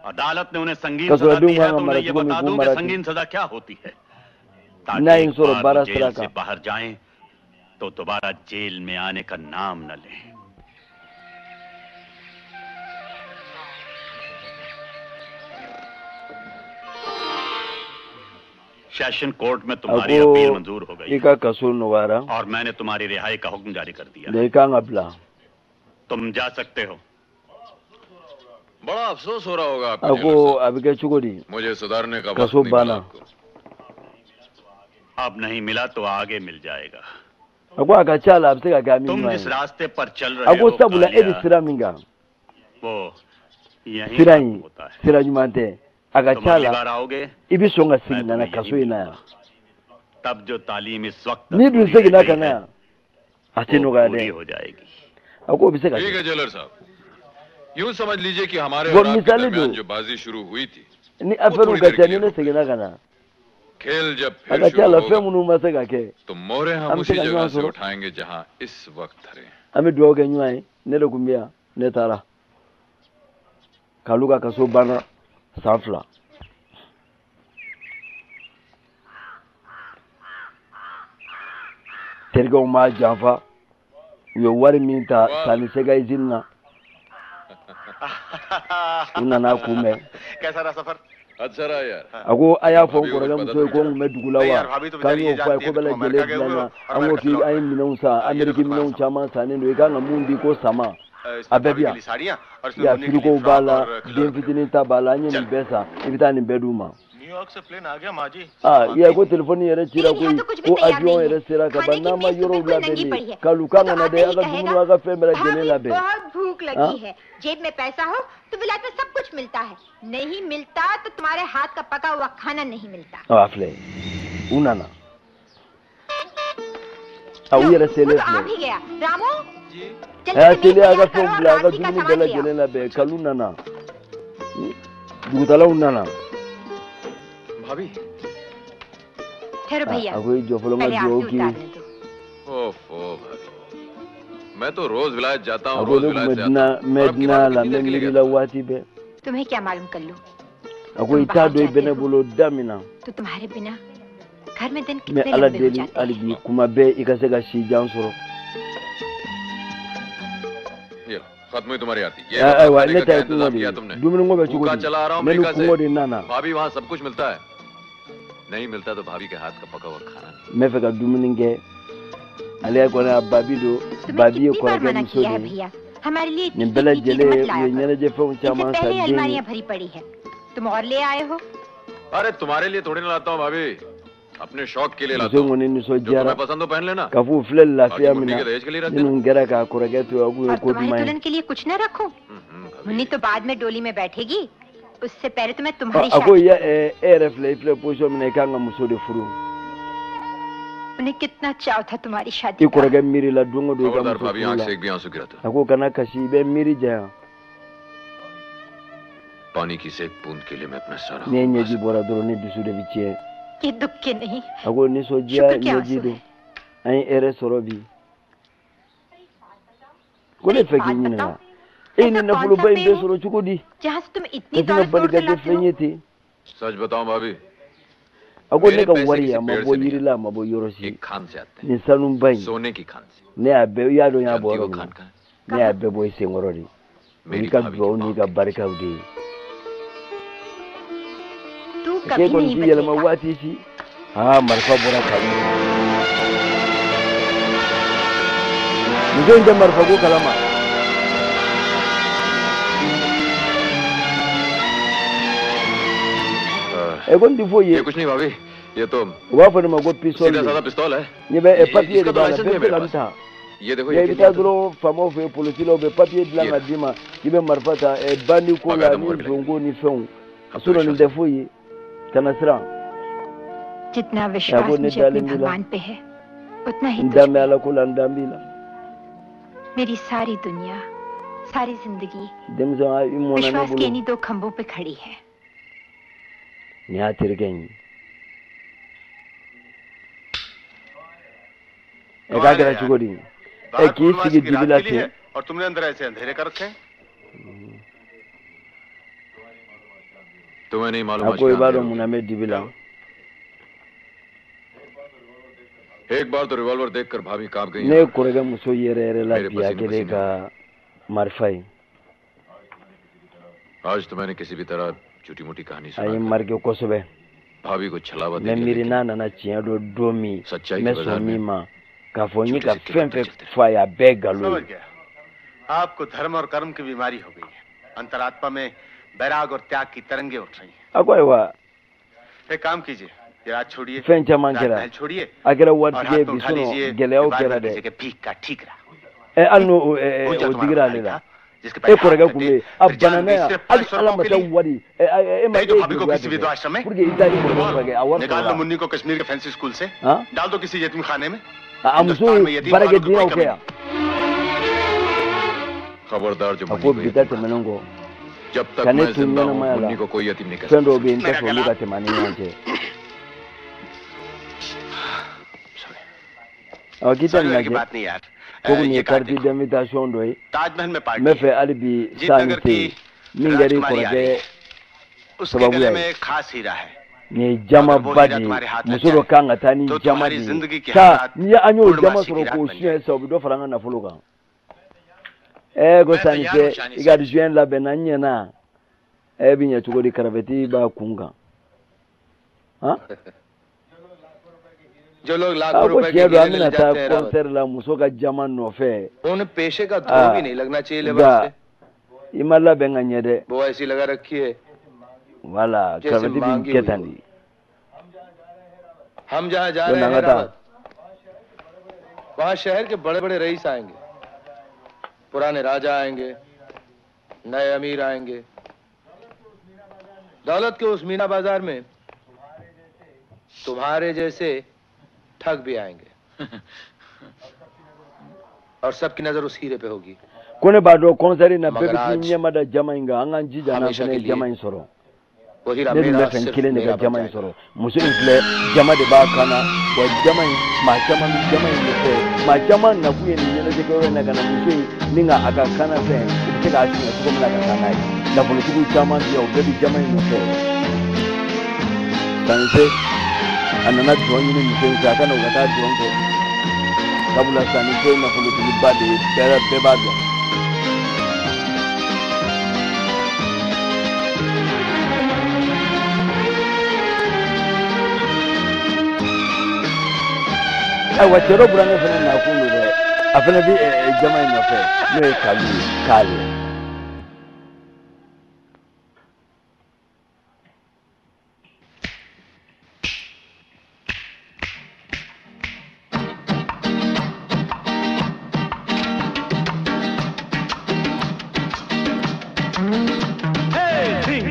अदालत ने उन्हें संगीन सजा Kasoladenw दी है kan तो ka mara उन्हें ये cogo min, बता k'u दूं कि mara ten. संगीन सजा क्या होती है, ताकि N'a ye n एक sɔrɔ बार वो baara jail sira से kan. बाहर जाएं तो दोबारा जेल में आने का नाम न लें। सेशन कोर्ट में A तुम्हारी अपील ko मंजूर हो गई i ka kaso nɔgɔyara, और मैंने तुम्हारी रिहाई का हुक्म जारी कर दिया। nka i kan ka bila. तुम जा सकते हो। बड़ा अफसोस हो रहा होगा A आपको ko jailer a bɛ kɛ cogo di? साहब, मुझे सुधारने का वक्त Kaso नहीं मिला banna. आपको। अब नहीं मिला तो आगे मिल जाएगा। A ko a ka ca la, a bɛ se ka kɛ an bɛ तुम ɲɔgɔn जिस ye. रास्ते पर चल A रहे ko हो sabula e bɛ Kaliya, sira min kan, वो यहीं sira खत्म in होता है। sira ɲuman tɛ. A ka तुम ca अगली la, बार आओगे i bɛ sɔn ka मैं segin ka na तुम्हें kaso यहीं in na yan. मिलूंगा। तब जो तालीम इस वक्त N'i dun अधूरी रह seginna गई ka na है yan, a tɛ वो nɔgɔya पूरी dɛ. हो जाएगी। A ko o bɛ se ka ठीक kɛ. है जेलर साहब, यूं समझ लीजिए कि हमारे Bon, और आपके मिसाली दरमियान दो। जो बाजी शुरू हुई थी Ni वो affaire थोड़ी ka देर ca, के ni लिए ne रुक गई। seginna ka na, खेल जब a फिर ka ca शुरू la, fɛn होगा minnu ma se ka kɛ, तो मोहरे an हम bɛ उसी se ka जगह ɲɔgɔn से sɔrɔ. उठाएंगे जहां इस वक्त धरे हैं। An bɛ dugawu kɛ ɲɔgɔn ye. Ne de tun bɛ yan, ne taara k'alu ka kaso banna san 2. Terikɛw m'a janfa. U ye wari min ta Sani Sega usine na, u nana kunbɛn. कैसा रहा सफर? अच्छा रहा यार. A ko a y'a fɔ n kɔrɔkɛ muso ye ko n kun bɛ dugu la wa? K'an y'o fɔ a ye ko bɛɛ lajɛlen dilanna. An ko k'i an ye minɛnw san, Amérique minɛnw caman sannen don, i kan ka mun di ko sama, a bɛɛ bi yan. Ya frigo b'a la, den fitinin ta b'a la, an ye nin bɛɛ san, i bɛ taa nin bɛɛ d'u ma. New York से प्लेन आ गया माँ जी. Aa, i y'a ye ko telefɔni yɛrɛ cira koyi, ko avion yɛrɛ sera ka ban, n'an ma yɔrɔw labɛn de k'alu kan ka na dɛ, a ka dumuni, a ka fɛn bɛɛ lajɛlen labɛn. बहुत भूख लगी है. जेब में पैसा हो तो विलायत में सब कुछ मिलता है, नहीं मिलता तो तुम्हारे हाथ का पका हुआ खाना नहीं मिलता. Ɔ, a filɛ, u nana, a u yɛrɛ selen तो आ filɛ. भी गया Ramu. A y'a teliya, a ka fɛnw bila, a ka dumuni bɛɛ lajɛlen labɛn. Kalu nana, dugutalaw nana. भाभी. ठहरो भैया. A ko i jɔ fɔlɔ, n ka पहले dugawu आरती k'i ye. उतारने दो. ओफो भाभी, मैं तो रोज विलायत जाता A हूँ, ko रोज ne tun विलायत bɛ से आता dunan हूँ. mɛ और अब की dunan बार la, कितनी n bɛ देर के लिए miiri गया? la waati bɛɛ. तुम्हें क्या मालूम Kullu, A ko i t'a dɔn i bɛ ne bolo da min na. तो तुम्हारे बिना घर में दिन N bɛ कितने Ala लंबे हो deli जाते. hali bi, kuma bɛɛ i ka se ka si jan sɔrɔ. ये लो, खत्म हुई तुम्हारी आरती. ये Ɛ, बताओ, ayiwa खाने ne का ta क्या ye kungo इंतजाम de किया ye. तुमने? Dumuniko bɛ cogo भूखा di? चला आ रहा हूँ Ne ni America से. kungo de nana. भाभी, वहाँ सब कुछ मिलता है, नहीं मिलता तो भाभी के हाथ का पका हुआ खाना. N bɛ fɛ ka dumuni kɛ. Ale kɔni a babi don, तुम्हें babi ye कितनी बार kɔrɔkɛ मना muso किया है de ye. भैया, हमारे लिए Nin इतनी bɛɛ कीमती चीजें lajɛlen मत u लाया ye करो. ɲɛnajɛfɛnw इससे caman पहले san ही den ye. अलमारियां भरी पड़ी है, तुम और ले आए हो. अरे तुम्हारे लिए थोड़ी ना लाता हूँ भाभी, अपने शौक के लिए लाता Muso in हूँ. kɔni जो nisɔndiyara तुम्हें पसंद हो पहन लेना. k'a fɔ u filɛ lafiya बाकी min Munni na. के दहेज के लिए रख देना. Minnu kɛra k'a kɔrɔkɛ to yen, o kun ye और ko तुम्हारी duman ye. दुल्हन के लिए कुछ न रखूं? मुन्नी तो बाद में डोली में बैठेगी, उससे पहले तो मैं Ɔ, तुम्हारी a ko शादी. ya ɛ, e yɛrɛ filɛ, i filɛ position min na, i kan ka muso de furu. उन्हें कितना चाव था तुम्हारी शादी I का. kɔrɔkɛ miiri la don o don i ka खबरदार muso भाभी, furu आंख la. से एक भी आंसू गिरा था. A ko kana kasi, i bɛ miiri janya. पानी की से एक बूंद के लिए मैं अपना सारा Ne ɲɛji bɔra dɔrɔn, ne dusu de bɛ tiɲɛ. ये दुख के नहीं, A ko nisɔndiya शुक्र के ɲɛji आंसू don. है. An ye hɛrɛ sɔrɔ bi. Ko ne fɛ k'i ɲininka, e ni nafoloba in bɛɛ sɔrɔ cogo di? जहाँ से तुम Ka इतनी sin ka दौलत bali तोड़ ka कर kɛ लाते fɛn हो? ye ten. सच बताऊं भाभी, A ko ne मेरे ka पैसे wari किसी a ma पेड़ bɔ से नहीं yiri la, a ma bɔ yɔrɔ si. एक खान से आते Nin sanuba हैं, in, सोने की खान से. ne y'a bɛɛ, i y'a dɔn n y'a bɔ जानती हो yɔrɔ min Khan na? कहाँ है? Ne y'a bɛɛ bɔ i senkɔrɔ de. O मेरी n'i ka भाभी के duwawu n'i ka barikaw de ye. तू K'e कभी kɔni नहीं t'i yɛlɛma बदलेगा. waati si. Aa, marifa bɔra kanu. Muso in tɛ marifako kalama. Ɛ, ko n tɛ foyi ye. ये कुछ नहीं भाभी, ये तो U b'a fɔ ne ma ko pistol सीधा de. साधा पिस्तौल है. Ɲɛ bɛ ɛ, ये- papier इसका de तो b'a la, licence bɛɛ नहीं है bɛ se मेरे ka nin पास. ta. ये देखो, Ya, ये i bɛ के taa लिए dɔrɔn faamaw fɛ yen, polisilaw bɛ papier dilan ka d'i ma k'i bɛ marifa ta ɛ, bandi ko la Bakaida ni mɔgɔ bɛ zonko ni fɛnw. Sinon nin tɛ foyi ye, kana siran. जितना A विश्वास ko ne मुझे अपने dalen b'i la. भगवान पे है, उतना ही N तुझ dan bɛ Ala ko la, n dan b'i la. मेरी सारी दुनिया, सारी जिंदगी Denmisɛn, a, i mɔnna ne विश्वास के bolo. इन्हीं दो खंभों पे खड़ी है. Nin y'a terikɛ in ye. Ɛ, k'a kɛra cogo di? Ɛ, बाहर k'i पूर्णमासी sigi की dibi रात la के लिए ten. है और तुमने अंदर ऐसे अंधेरे कर रखे हैं. तुम्हें नहीं मालूम A आज ko i क्या b'a अंधेरा dɔn mun na n bɛ dibi la? हो। एक बार तो रिवॉल्वर देखकर भाभी कांप गई. Ne kɔrɔkɛ muso yɛrɛ yɛrɛ la मेरे bi, a पसीने kɛlen पसीने. ka marifa ye. आज तो मैंने किसी भी तरह झूठी मोटी कहानी A सुना ye n marqué kosɛbɛ. भाभी को छलावा N दे bɛ दिया, miiri लेकिन n'a nana tiɲɛ dɔn don min, सच्चाई n के bɛ बाजार sɔn में min ma k'a fɔ n ye ka fɛn fɛn fɔ a ye, a bɛɛ nkalon समझ ye. गया, आपको धर्म और कर्म की बीमारी हो गई है. अंतरात्मा में बैराग और त्याग की तरंगे उठ रही हैं. A ko ayiwa, एक काम कीजिए, ये रात छोड़िए, fɛn caman रात kɛra. महल छोड़िए A kɛra और waritigi हाथ ye में bi, उठा sinon लीजिए gɛlɛyaw बार kɛra बार dɛ. कीजिए कि भीख का ठीकरा. Ɛ, hali n'o o ɛ, भूल ɛ, जाओ o तुम्हारा digira ale भाई la. था जिसके E पहले हाथ kɔrɔkɛ kun कटे, bɛ yen, a फिर जान banana गई yan, सिर्फ hali 500 Ala रुपयों ma के taa लिए. wari ɛ, ɛ, e ma नहीं e तो ye भाभी को jeliya किसी de विधवा kɛ आश्रम में pour que i taa i kɔrɔkɛ furakɛ, a wari निकाल लो sɔrɔla. मुन्नी को कश्मीर के फैंसी स्कूल से, Han, डाल दो किसी यतीम खाने में. a muso Hindustan में ye यतीम खानों की कोई baarakɛdenyaw कमी kɛ yan. खबरदार जो A Munni ko को bi ta यतीम कहा। tɛmɛnen kɔ, जब तक ka ne मैं to जिंदा हूँ ɲɛnamaya la, Munni को कोई यतीम नहीं कह fɛn dɔw सकता. bɛ yen, n tɛ fɛ olu ka tɛmɛ an ni ɲɔgɔn cɛ. Ɔ, k'i tɛ sorry nin की lajɛ बात नहीं यार. ko nin ये ye card carte देखो, d'invitation dɔ ye. Taj Mahal में N party bɛ है. fɛ hali bi sa nin Jeetnagar tɛ की yen min kɛra i राजकुमारी आ रही kɔrɔkɛ है. उसके sababuya गले में ye. एक खास हीरा है. Nin ye jamaba de ye, muso dɔ kan ka taa ni jama de ye sa. Ni an y'o jama sɔrɔ k'o suɲɛ sisan, o bɛ dɔ fara an ka nafolo kan. Ɛɛ, ko sanni tɛ i ka suɲɛ labɛnna n ɲɛna. Ɛ, bɛ ɲɛ cogo di? Karavɛti b'a kun kan. Han, a ko tiɲɛ don, an bɛna taa concert la muso ka jama nɔfɛ. Aa, nka i ma labɛn ka ɲɛ dɛ. Wala karavɛti bɛ kɛ tan de. हम जहाँ जा Donc रहे an हैं ka taa. Rawat, वहां शहर के बड़े बड़े रईस आएंगे, पुराने राजा आएंगे, नए अमीर आएंगे। दौलत के उस मीना बाजार में तुम्हारे जैसे ठग भी आएंगे और सबकी नजर उस हीरे पे होगी। Ko ne b'a dɔn, concert in na, bɛɛ मगर bɛ t'i आज ɲɛma da jama in kan. An k'an jija n'an हमेशा fana के ye लिए jama in sɔrɔ. वो हीरा Ne dun मेरा bɛ fɛ n सिर्फ kelen de ka मेरा बन jama in जाएगा। sɔrɔ. Muso in filɛ, jama de b'a kan na wa. Jama in, maa caman bɛ jama in nɔfɛ. Maa caman nakun ye nin ɲɛnajɛkɛyɔrɔ in na ka na muso in ni ka a ka kanna fɛn, u bɛ se k'a suɲɛ cogo min na ka taa n'a ye. Nafolotigiw caman bɛ yan, u bɛɛ bɛ jama in nɔfɛ. Sanise a nana dɔn ɲini muso in fɛ, a ka na u ka taa dɔn kɛ, sabula Sanise ye nafolotigiba de ye, bɛɛ bɛɛ b'a dɔn. Ayiwa, cɛ dɔ burankɛ fana nakun don dɛ, a fana bɛ jama in nɔfɛ, n'o ye Kalu ye, k'ale.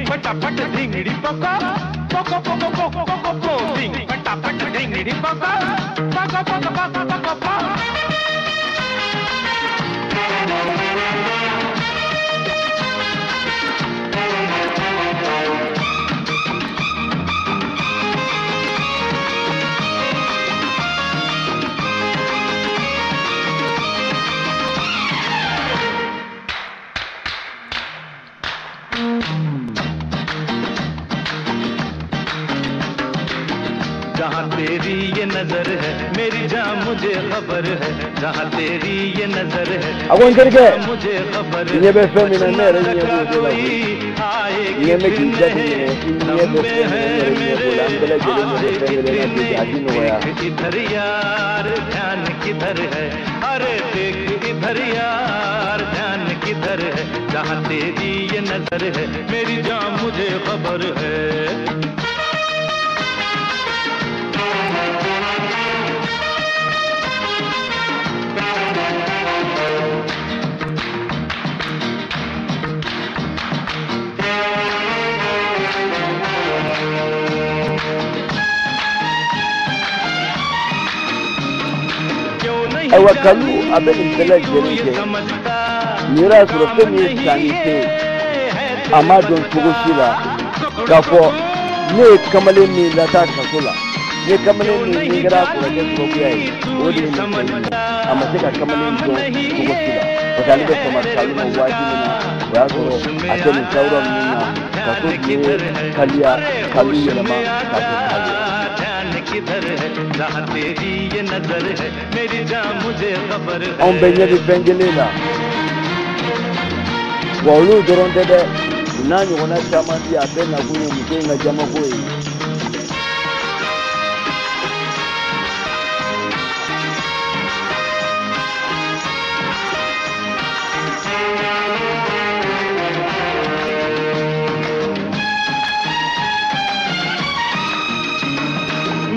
फटाफट धिंगड़ी पका पको पको पको पको पो धिंग फटाफट धिंगड़ी पका पका पका पका पका पा। जहाँ तेरी ये नजर है मेरी जान मुझे खबर है, जहाँ तेरी ये नजर है A ko n terikɛ, मुझे खबर i ɲɛ bɛ fɛn min na, ne yɛrɛ ɲɛ b'o de la koyi. I ɲɛ bɛ k'i jateminɛ, i ɲɛ bɛ fɛn min na, ne yɛrɛ ɲɛ b'o la. An bɛɛ lajɛlen ɲɛ bɛ fɛn kelen na bi, a ti nɔgɔya. इधर यार ध्यान किधर है, अरे देख इधर यार ध्यान किधर है, जहाँ तेरी ये नजर है मेरी जान मुझे खबर है। Ayiwa, Kalu a bɛ nin bɛɛ lajɛlen kɛ. Nin yɛrɛ y'a sɔrɔ fɛn min ye Sanise, a m'a dɔn cogo si la k'a fɔ ne ye kamalen min lataa kaso la, ne ye kamalen min ni kɛra a kɔrɔkɛ sababuya ye, o de ye nin fɛn in ye. A ma se ka kamalen dɔn cogo si la, parce que ale bɛ fama Kalu ma waati min na, o y'a sɔrɔ a tɛ nin sawura ninnu na. Kaso tun ye Kaliya Kalu yɛlɛma k'a kɛ Kalu ye. ध्यान किधर है, जहाँ तेरी ये नजर है मेरी जान मुझे खबर है। Anw bɛɛ ɲɛ bɛ fɛn kelen la wa. Olu dɔrɔn tɛ dɛ, u n'a ɲɔgɔnna caman bɛ yen, a bɛɛ nakun ye muso in ka jamako ye.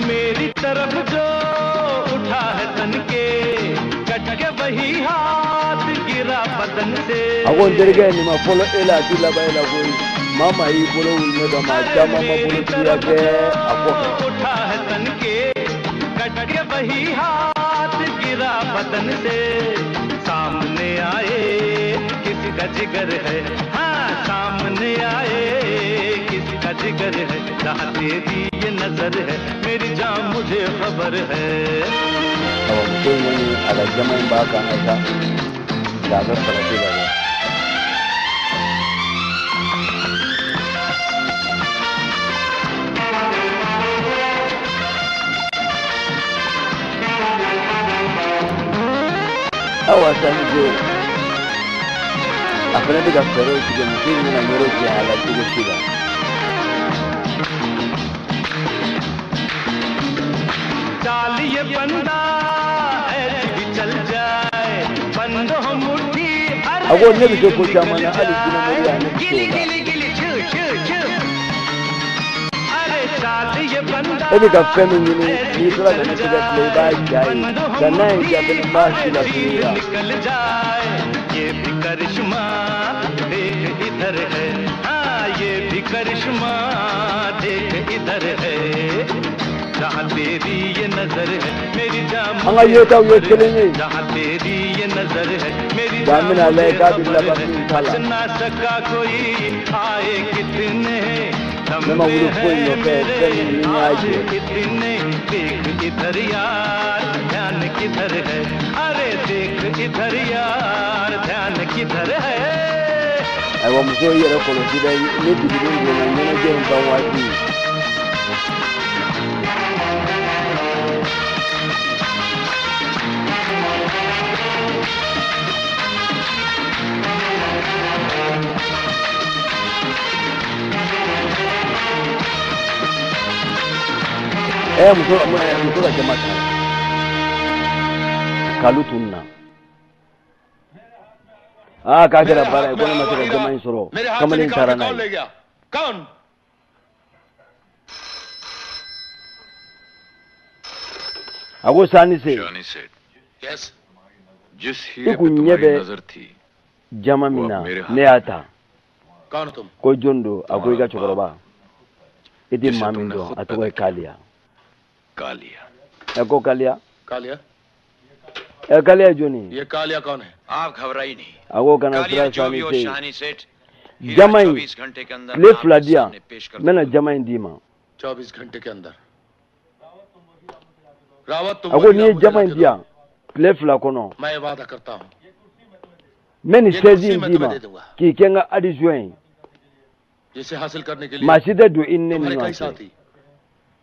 मेरी तरफ जो उठा है तन के कट के वही हाथ गिरा बदन से। A ko n terikɛ, nin ma fɔlɔ e la, a ti laban e la koyi. Maa maa y'i bolo wuli ne dɔn, maa caman ma bolo suguya kɛ a kɔfɛ. उठा है तन के कट के वही हाथ गिरा बदन से, सामने आए किसका जिगर है, हाँ सामने आए किसका जिगर है, जहाँ तेरी ये नजर है मेरी जान मुझे खबर है। Awa, muso in kɔni, a ka jama in b'a kan na sa, nka a bɛ farati la dɛ. Awa Sanise a fana bɛ ka fɛɛrɛw tigɛ, muso in bɛna yɔrɔ janya a la cogo si la. चाल ये बंदा ऐसी भी चल जाए बंद हो मुट्ठी. A ko ne bɛ se ko caman na, hali jinɛmoriya ne bɛ se o la. गिली गिली छू छू छू, अरे चाल ये बंदा E bɛ ka fɛn min ɲini, n'i tora ka ne tɛgɛ filɛ, i b'a ja ye, nka n'a ye ja fɛnɛ, n b'a si la f'i la. निकल जाए. ये भी करिश्मा देख इधर है, हाँ ये भी करिश्मा देख इधर है. जहाँ तेरी ये नजर है मेरी जान, An ka yetaw ye kelen ye, जहाँ तेरी ये नजर है मेरी nka an bɛna lajɛ k'a bɛ laban min ta la. बच ना सका कोई, आए कितने Ne ma wuli foyi nɔfɛ fɛn min ni n y'a jɛ. कितने. देख इधर यार ध्यान किधर है, अरे देख इधर यार ध्यान किधर है. Ayiwa, muso, i yɛrɛ kɔlɔsi dɛ, ni duguden donna ɲɛnajɛ in ban waati. Muso, muso ka jama ta kalu tununa. Aa, k'a kɛra baara ye ko ne ma se ka jama in sɔrɔ. मेरे हाथ से Kamalen निकाल taara के n'a कौन ye. ले गया? कौन? A ko Sanise, जानी सेठ, यस. जिस i हीरे पे kun ɲɛ तुम्हारी bɛ नजर थी, jama min na, ne y'a ta. कौन हो तुम? Ko jɔn don? A ko i ka cɛkɔrɔba, i tɛ maa min dɔn, a tɔgɔ ye Kaliya. Kaliya. Ɛ, ko Kaliya. Kaliya? Ɛ, Kaliya ye jɔn ye? ये कालिया कौन है? आप घबराई नहीं. A ko kana Kaliya siran, जो भी हो Sanise, Shahani सेठ, हीरा jama in 24 घंटे के अंदर tile आपके 2 di yan, सामने पेश कर n bɛna jama in d'i ma. 24 घंटे के अंदर रावत, तुम A ko वही n'i ye मुझे jama in लाके di yan tile 2 kɔnɔ, दो। मैं ये वादा करता हूँ, n bɛ nin ये sɛzi कुर्सी in मैं d'i तुम्हें ma दे दूंगा k'i kɛ n ka adjoint ye. जिसे हासिल करने के लिए Maa si tɛ don i ni ne ni तुम्हारे ɲɔgɔn कई cɛ. साथी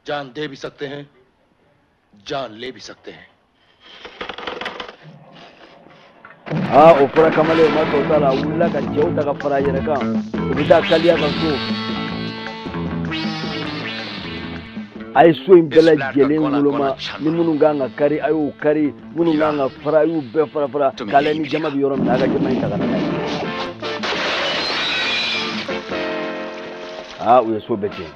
जान दे भी सकते हैं, जान ले भी सकते हैं. Aa, o fɔra kamalen, o ma sɔn ta la. A wulila ka cɛw ta ka fara a yɛrɛ kan, u bɛ taa Kaliya ka so. A ye so in bɛɛ lajɛlen woloma, ni minnu kan ka kari, a y'o kari, minnu kan ka fara, a y'u bɛɛ fara fara k'a lajɛ ni jama bɛ yɔrɔ min na, a ka jama in ta ka na n'a ye. Aa, u ye so bɛɛ tiɲɛ.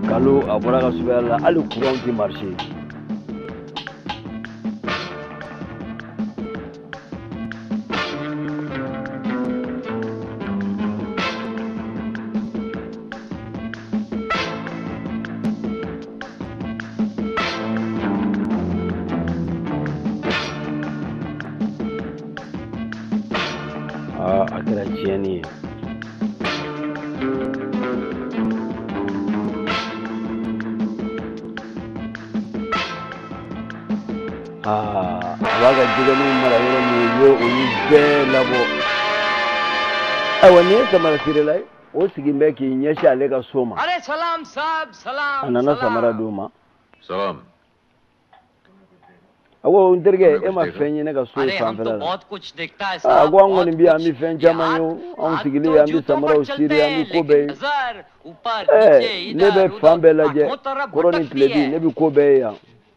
Kalo a bɔra ka suguya la, hali courant tɛ marché. Aa, a kɛra tiɲɛni ye. Aa, a b'a ka jɛgɛninw mara yɔrɔ min, u ye olu bɛɛ labɔ. Ayiwa, nin ye samara feerela ye, o sigin bɛ k'i ɲɛsin ale ka so ma. अरे सलाम साहब, सलाम. A nana samara d'u ma. सलाम. A ko n terikɛ, e ma fɛn ye ne ka so अरे हम तो fanfɛla la? बहुत कुछ देखता है A साहब. ko an kɔni bi yan, an bɛ fɛn caman ye o. Anw sigilen an bɛ samaraw siri, an bɛ ko bɛɛ ye. नजर ऊपर नीचे Ɛɛ, ne bɛ इधर fan bɛɛ उधर lajɛ, आठों तरफ kɔrɔ ni भटकती tilebi, है. ne bɛ ko bɛɛ ye yan.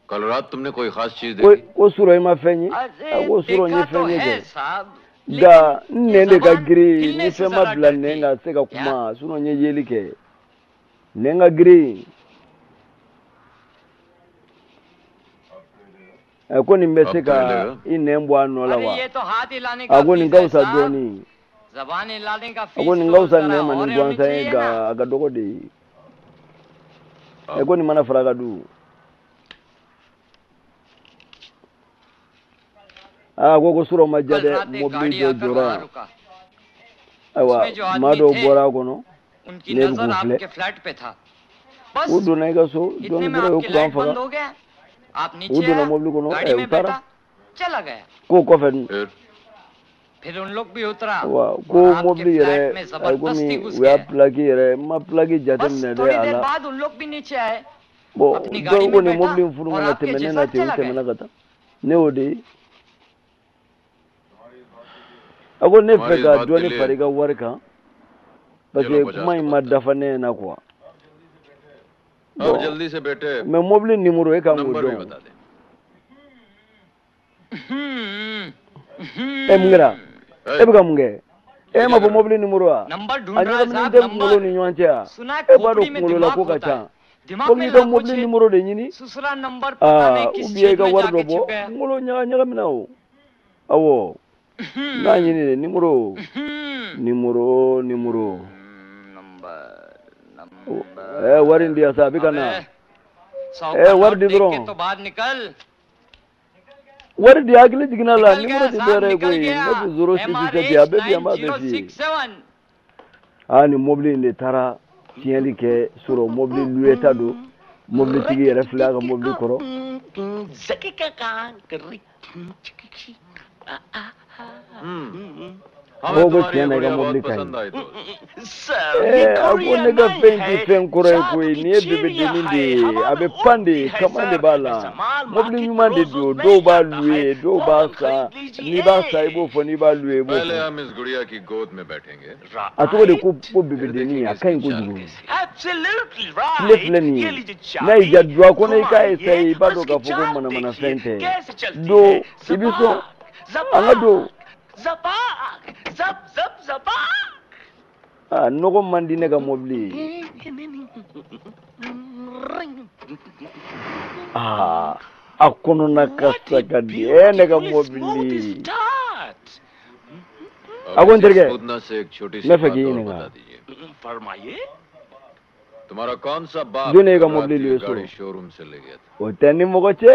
कल रात तुमने कोई खास चीज Ko देखी? ko surɔ i ma fɛn ye? अरे A ko surɔ n ye देखा तो fɛn ye है kɛ, साहब, nka n nɛn de ka girin, हिलने ni से fɛn ma जरा bila डरती nɛn ka se ka kuma. Sinɔn n ye yeli kɛ, nɛn ka girin. Ɛ, ko nin bɛ se अब ka तो हिलेगा. I nɛn bɔ a nɔ la अरे wa? ये तो हाथ हिलाने का A ko nin fees ka है fisa साहब. dɔɔnin. जबान हिलाने का A fees ko nin तो ka fisa जरा nɛn ma और ni होनी gansan ye, चाहिए nka ना. a ka dɔgɔ de ye. Ɛ, ko nin mana fara ka dun. Aa, ko surɔ ma diya कल dɛ, रात एक mobili गाड़ी dɔ आकर jɔra वहां yan. रुका. Ayiwa, उसमें जो maa आदमी dɔw थे bɔra a kɔnɔ, उनकी ne bɛ नजर k'u filɛ. आपके फ्लैट पे था. बस U donna i ka so, इतने dɔɔni में dɔrɔn u ye आपकी kuran light faga. बंद हो गया, आप U नीचे donna आया, mobili kɔnɔ, गाड़ी ɛ, u में taara. बैठा, चला गया. K'o kɔfɛ dun? फिर? फिर उन लोग भी उतरा Wa और ko आपके mobili flat yɛrɛ में a ye जबरदस्ती komi घुस u y'a गए. pilaki yɛrɛ, n ma pilaki बस jateminɛ dɛ थोड़ी a देर la. बाद उन लोग भी नीचे आए Bon, अपनी गाड़ी dɔw ko में nin बैठा mobili in funu और kana आपके tɛmɛ ne जैसा na ten, u चला गया। tɛmɛna ka taa. Ne y'o de ye. A ko ne fɛ तुम्हारी इस ka बात के dɔɔni लिए fara i ka wari kan parce चलो que 50 kuma तो in ma बनता है। dafa ne ɲɛna quoi. अब Bon, जल्दी से बेटे mais mobili numéro e kan k'o number भी dɔn. बता दे। E mun kɛra? E ए, bɛ ka mun kɛ? E ये ma क्या fɔ कर रहा है? mobili numéro wa? Number ढूंढ A रहा है ɲagaminen साहब tɛ kunkolo number. ni ɲɔgɔn cɛ wa? सुना है E b'a dɔn खोपड़ी में kunkolo la दिमाग ko ka होता है, ca. दिमाग Fo में k'i ka लाखों mobili छेद, numéro de ɲini. ससुरा नंबर पता नहीं Aa, किस ou bien i छेद ka में wari dɔ जाके bɔ. छिप गया। Kunkolo ɲagamina o. Awɔ. N b'a ɲini de numéro. Numéro numéro. Ɛ wari in di yan sa, a bɛ ka na. अबे 100 Ɛ का wari note di देख के dɔrɔn. तो बाहर निकल। Wari di, hakili jiginna la. निकल Numéro गया tɛ साहब, dɔwɛrɛ ye निकल koyi. गया। Ne bɛ 06 M R 7 a H bɛɛ bi yan, nine n b'a bɛɛ zero f'i ye. Six seven. Aa, nin mobili in de taara tiɲɛli kɛ sɔrɔ. Mobili luyeta don, mobilitigi yɛrɛ filɛ a ka mobili kɔrɔ. हमें Mɔgɔw ko तुम्हारी tiɲɛ ये na i ka गुड़िया बहुत mobili ka ɲi. पसंद आई दोस्त। Ee, a ko ne ka fɛn tɛ fɛn kɔrɔ ye koyi. Nin ye bebedennin de ye, a bɛ pan de, kaman de b'a la. Mobili ɲuman de don. Dɔw b'a luye, dɔw b'a san. N'i b'a san i b'o fɔ, n'i b'a luye i b'o पहले fɔ. हम इस गुड़िया की गोद में बैठेंगे, A tɔgɔ de ko ko फिर bebedennin, देखेंगे a ka इसकी ɲi चाल kojugu. कैसी। Tile filɛ nin ye, n'a y'i diya don a kɔnɔ i k'a essayer, i b'a dɔn k'a fɔ ko manamanafɛn tɛ. Don i bɛ sɔn an ka don. Aa, nɔgɔ man di ne ka mobili ye. Aa, a kɔnɔna kasa ka di. Ɛ, ne ka mobili. अब A ko n इसी terikɛ, smoothness से एक छोटी n सी bɛ fɛ बात k'i और ɲininka. बता दीजिए। तुम्हारा कौन सा बाप Jɔn ye ka कल रात mobili ये luye गाड़ी sɔrɔ? Showroom से ले गया था? O tɛ ni mɔgɔ cɛ.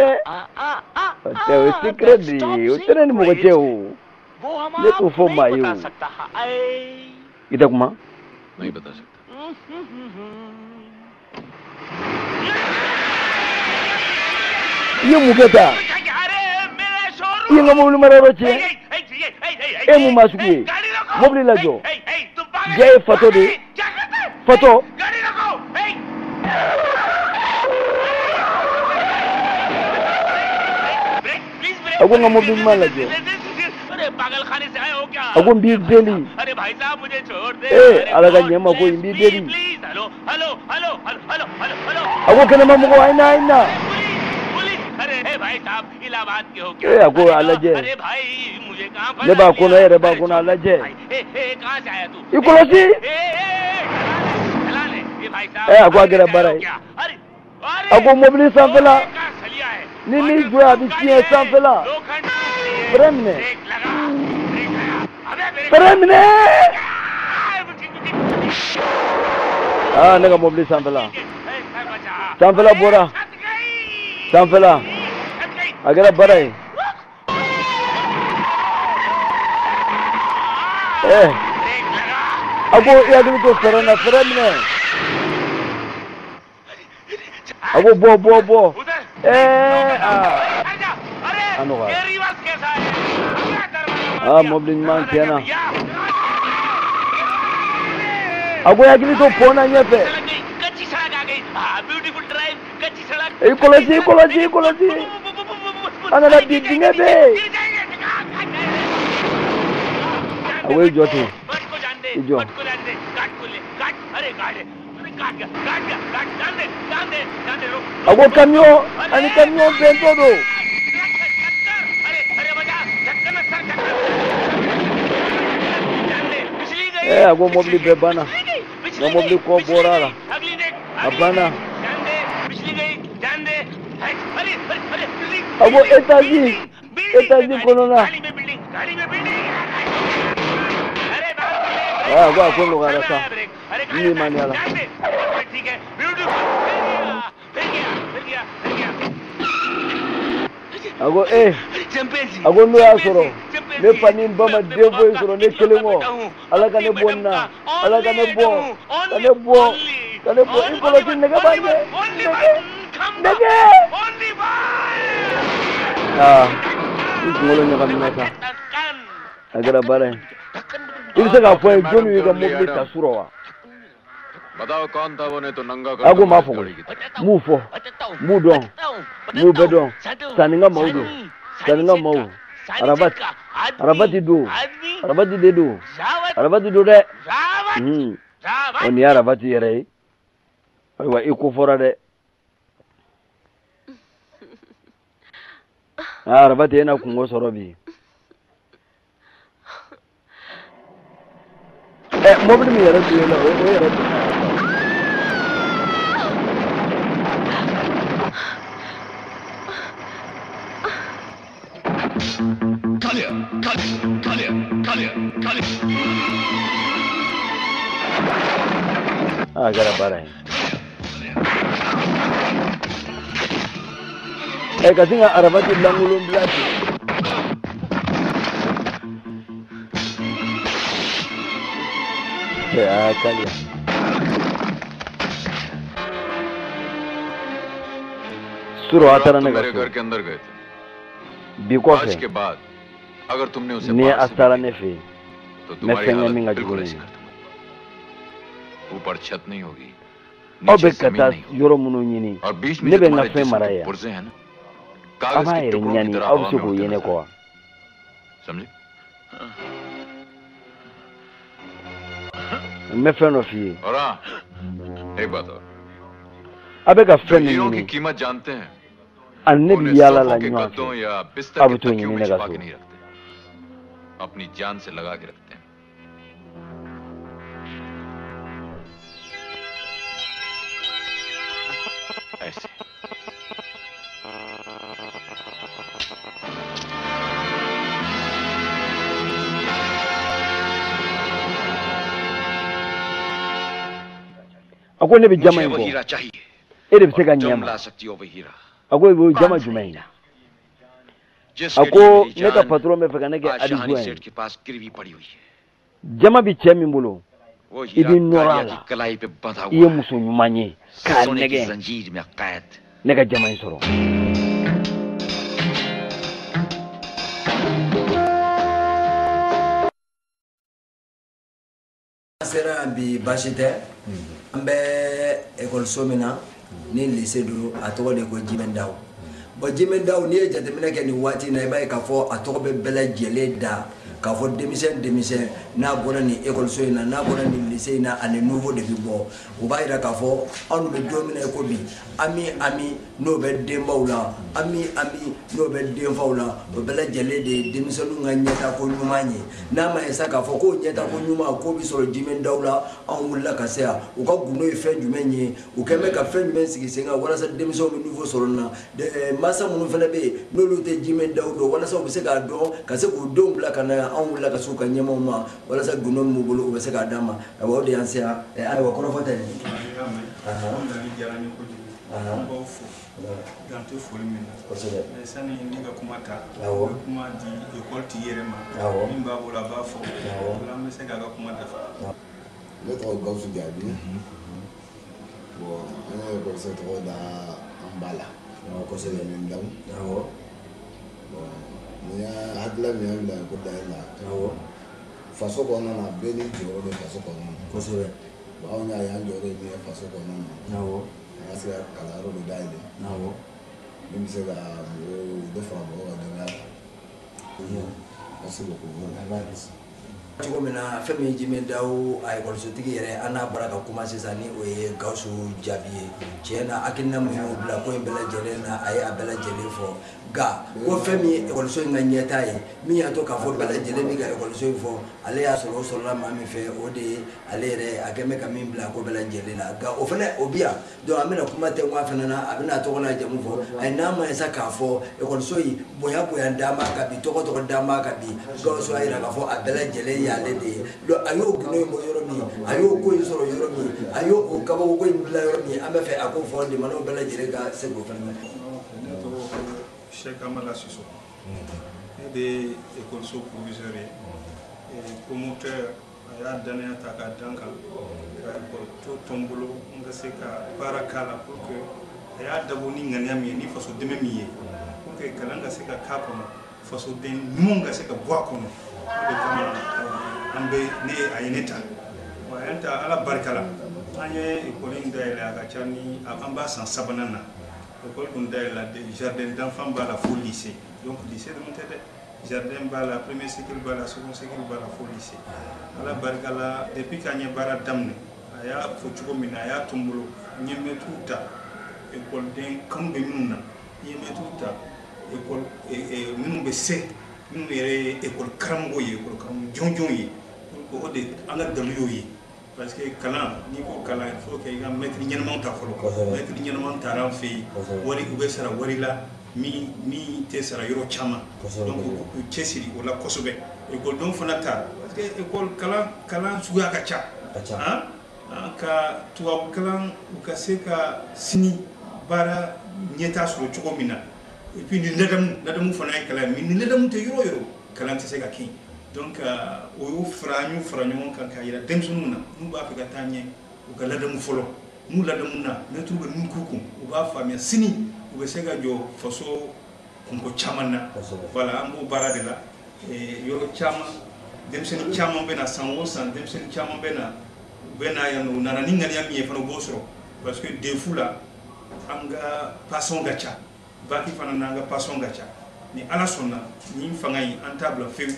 O tɛ, o ye secret de ye. O tɛ ne ni mɔgɔ cɛ o. Ne t'o fɔ maa ye o. I tɛ kuma. नहीं बता सकता। I ye mun kɛ tan? I ye n ka mobili mara yɔrɔ tiɲɛ. E mun maa sugu ye? Mobili lajɔ. Ja ye fatɔ de ye. Fatɔ. A ko n ka mobili ɲuman lajɔ. A ko n b'i deli. Ee, ala ka ɲɛ n ma koyi, n b'i deli. A ko kɛnɛma mɔgɔw, a ye na, a ye na. Ee, a ko a lajɛ. Ne b'a kɔnɔ, e yɛrɛ b'a kɔnɔ, a lajɛ. I kɔlɔsi. Ee, a ko a kɛra baara ye. A ko mobili sanfɛla ni m'i jɔ a bɛ tiɲɛ sanfɛla. Frein minɛ. Frein minɛ. Aa, ne ka mobili sanfɛla. Sanfɛla bɔra. Sanfɛla. A kɛra baara ye. Ee, a ko i hakili to frein na, frein minɛ. A ko bɔ bɔ bɔ. Ee, aa. A nɔgɔyara. Aa, mobili ɲuman tiɲɛna. A ko i hakili to pɔn na ɲɛfɛ. I kɔlɔsi, i kɔlɔsi, i kɔlɔsi. An kana bin, dingɛ bɛ yen. A ko i jɔ ten. I jɔ. A ko camion ani camion bɛntɔ don. Ee, a ko mobili bɛɛ banna. N ka mobili kɔ bɔra a la. A banna. A ko étage étage kɔnɔna. Aa, a ko a ko nɔgɔyara sa. N limaniya la. A ko ee, a ko n'o y'a sɔrɔ ne fa ni n ba ma den foyi sɔrɔ ne kelen kɔ, ala ka ne bɔ nin na, ala ka ne bɔ, ka ne bɔ, ka ne bɔ. I kɔlɔsi, nɛgɛ b'a ɲɛ, nɛgɛ, nɛgɛ. Aa, i kunkolo ɲagamina sa. A kɛra baara ye. I bɛ se k'a fɔ n ye jɔnni y'i ka mobili ta surɔ wa? बताओ कौन था वो नहीं तो नंगा कर A ko m'a fɔ koyi, n b'u fɔ, n b'u dɔn, n b'u bɛɛ dɔn. Sanni ka maaw don, sanni ka maaw. Arabati, Arabati don, Arabati de don, Arabati don dɛ. O nin ye Arabati yɛrɛ ye. Ayiwa, i ko fɔra dɛ. Aa, Arabati, e na kungo sɔrɔ bi. Ɛ, mobili min yɛrɛ don la, o yɛrɛ don. Kalia, Kalia, Kalia, Kalia, Kalia. A kɛra baara ye. Ɛ, ka sin ka Arabati lankolon bila ten. Ɛ, aa, Kalia. Surɔ a taara तुम ne ka मेरे so घर के अंदर गए थे। Bi आज kɔfɛ, के बाद अगर तुमने उसे ni बाहर a से taara ne fɛ yen, तो n bɛ तुम्हारी fɛn kɛ हालत min ka jugu बिल्कुल ni ऐसी ye. कर दूंगा। ऊपर छत नहीं होगी, Aw नीचे bɛ ka जमीन taa नहीं होगी yɔrɔ minnu ɲini, और बीच में ne जो bɛ n ka तुम्हारे fɛn जिस्म mara के yan. पुर्जे हैं ना, Aw कागज b'a के yɛrɛ टुकड़ों की ɲani, तरह aw bɛ हवा se में k'o उड़ते ye ne नजर kɔ wa? आएंगे। समझे? N bɛ fɛn dɔ f'i ye. और हाँ, एक बात और, A bɛ ka जो fɛn min हीरों की ɲini, कीमत जानते हैं ani ne bɛ उन्हें yaala la सोफों के ɲɔgɔn गद्दों fɛ, या बिस्तर aw के bɛ t'o तकियों ɲini में ne ka छिपा so. के नहीं रखते, अपनी जान से लगा के रखते हैं। ऐसे। A ko ne bɛ jama मुझे in वो kɔ, हीरा चाहिए e de bɛ se ka ɲɛ तुम ma. ला सकती हो वो हीरा। A ko o jama jumɛn ye? जिसके A लिए ko मेरी ne ka जान patron bɛ fɛ ka ne kɛ आज शाहनी adjoint सेठ ye. के पास गिरवी पड़ी हुई है। Jama bɛ cɛ min bolo, वो i हीरा bɛ nɔrɔ a Kaliya la, की कलाई पे बंधा i ye हुआ है, muso ɲuman ye k'a सोने की nɛgɛ, जंजीर में कैद। ne ka jama in sɔrɔ. An sera yan bi, baasi tɛ. An bɛ ekɔliso min na ni lycée don, a tɔgɔ de ko Jimɛ Daw. Bon, Jimɛ Daw, n'i ye jateminɛ kɛ nin waati in na, i b'a ye k'a fɔ a tɔgɔ bɛ bɛɛ lajɛlen da k'a fɔ denmisɛn denmisɛn n'a bɔra nin ekɔliso in na, n'a bɔra nin lycée in na, ani nouveau de bɛ bɔ. O b'a yira k'a fɔ anw bɛ don min na i ko bi, ami ami n'o bɛ denbaw la, ami ami n'o bɛ denfaw la, o bɛɛ lajɛlen de ye denmisɛnninw ka ɲɛtaako ɲuman ye. N'a ma ye sa k'a fɔ k'o ɲɛtaako ɲuman k'o bɛ sɔrɔ Jimɛ Daw la, anw wulila ka se yan. U ka gundo ye fɛn jumɛn ye? U kɛn bɛ ka fɛn jumɛn sigi sen kan walasa denmisɛnw bɛ nouveau sɔrɔ nin na? Mansa minnu fana bɛ yen n'olu tɛ Jimɛ Daw dɔn, walasa u bɛ se k'a dɔn ka se k'u denw bila ka na yan, anw wulila ka se u ka ɲɛmaaw ma walasa gundo min b'u bolo, u bɛ se k'a d'an ma. Ayiwa, o de y'an se yan. Ayiwa, kɔrɔfɔ tɛ nin ye. An b'aw fo dan tɛ foli min na. Kosɛbɛ. Mais sani ne ka kuma ta, Awɔ. n bɛ kuma di ekɔli tigi yɛrɛ ma. Awɔ. Min b'a bolo, a b'a fɔ. Awɔ. O la an bɛ se k'a ka kuma dafa. Ne tɔgɔ Gawusu Jaabi. Bon, an ye ekɔliso tɔgɔ da an ba la. Kosɛbɛ. Min Daw. Awɔ. Bon, nin y'a hakilila min y'an bila ekɔli dayɛlɛ la. Awɔ. Faso kɔnɔna na, bɛɛ n'i jɔyɔrɔ don faso kɔnɔna na. Kosɛbɛ. Bon, anw y'a ye an jɔyɔrɔ ye min ye faso kɔnɔna na. Awɔ. An ka se ka kalanyɔrɔ dɔ dayɛlɛ. Awɔ. Min bɛ se ka mɔgɔw dɔ fara mɔgɔw ka dɔnniya kan. Merci beaucoup. Cogo min na, fɛn min ye Jimɛ Daw a ekɔlisotigi yɛrɛ, an n'a bɔra ka kuma sisan, ni o ye Gawusu Jaabi ye. Tiɲɛ na, hakilina min y'o bila ko in bɛɛ lajɛlen na, a ye a bɛɛ lajɛlen fɔ. Nka ko fɛn min ye ekɔliso in ka ɲɛtaa ye, min y'a to k'a fɔ bɛɛ lajɛlen bɛ ka ekɔliso in fɔ, ale y'a sɔrɔ o sɔrɔla maa min fɛ, o de ye ale yɛrɛ a kɛn bɛ ka min bila ko bɛɛ lajɛlen na. Nka o fana o bi yan donc, an bɛna kuma tɛ a fana na, a bɛna a tɔgɔ n'a jamu fɔ. Ayi, n'a ma ye sa k'a fɔ ekɔliso in bonya bonya d'an ma ka bi, tɔgɔ tɔgɔ d'an ma ka bi, Gawusu y'a yira k'a fɔ a bɛɛ lajɛlen y'ale de ye. Donc a y'o gundo in bɔ yɔrɔ min, a y'o ko in sɔrɔ yɔrɔ min, a y'o o kabako ko in bila yɔrɔ min, an bɛ fɛ a k'o fɔ limanaw bɛɛ lajɛlen ka se k'o fana mɛn. Ne tɔgɔ ko Cheikh Amala Sissoko. Ne de ye ekɔliso proviseur ye. Promoteur a y'a danaya ta k'a dan kan ka ekɔliso to n bolo, n ka se ka baara k'a la pour que a y'a dabɔ ni ŋaniya min ye, ni faso dɛmɛ min ye, pour que kalan ka se ka k'a kɔnɔ, fasoden ɲumanw ka se ka bɔ a kɔnɔ. O de kama an bɛ ne a ye ne ta. Wa a ye n ta, Ala barika la, An ye école in dayɛlɛ, a ka ca ni an b'a san sabanan na. École kun dayɛlɛ, jardin d'enfant b'a la fo lycée. Donc lycée dɔrɔn tɛ dɛ, jardin b'a la, premier cycle b'a la, second cycle b'a la, fo lycée. Ala barika la, depuis k'an ye baara daminɛ, a y'a fɔ cogo min na, a y'a to n bolo, n ye mɛtiriw ta, ekɔliden kanu bɛ minnu na, n ye mɛtiriw ta, école minnu bɛ se, minnu yɛrɛ ye école karamɔgɔ ye, école karamɔgɔ jɔnjɔn ye, pour que o de an ka dalu y'o ye. Parce que kalan, n'i ko kalan, il faut que i ka maître ɲɛnamaw ta fɔlɔ. Maître ɲɛnamaw taara an fɛ yen, wari u bɛ sara wari la min tɛ sara yɔrɔ caman. Donc u cɛsiri o la kosɛbɛ. Ekɔlidenw fana ta, parce que école kalan suguya ka ca. Han, ka tubabu kalan, u ka se ka sini baara ɲɛta sɔrɔ cogo min na. Et puis ni ladamu fana ye kalan ye, mais ni ladamu tɛ yɔrɔ o yɔrɔ, kalan tɛ se ka kɛ yen. Donc o y'o fara, an y'o fara ɲɔgɔn kan k'a yira denmisɛnninw na, n'u b'a fɛ ka taa ɲɛ, u ka ladamu fɔlɔ. N'u ladamu na, mɛtiriw bɛ min k'u kun, u b'a faamuya, sini u bɛ se ka jɔ faso kunko caman na. Voilà, an b'o baara de la. Yɔrɔ caman, denmisɛnnin caman bɛ na san o san, denmisɛnnin caman bɛ na, u bɛ na yan nɔ, u nana ni ŋaniya min ye fana, u b'o sɔrɔ. Parce que DEF la, an ka passion ka ca, bac fana n'an ka passion ka ca. Ni Ala sɔnna, nin fanga in, an t'a bila fewu.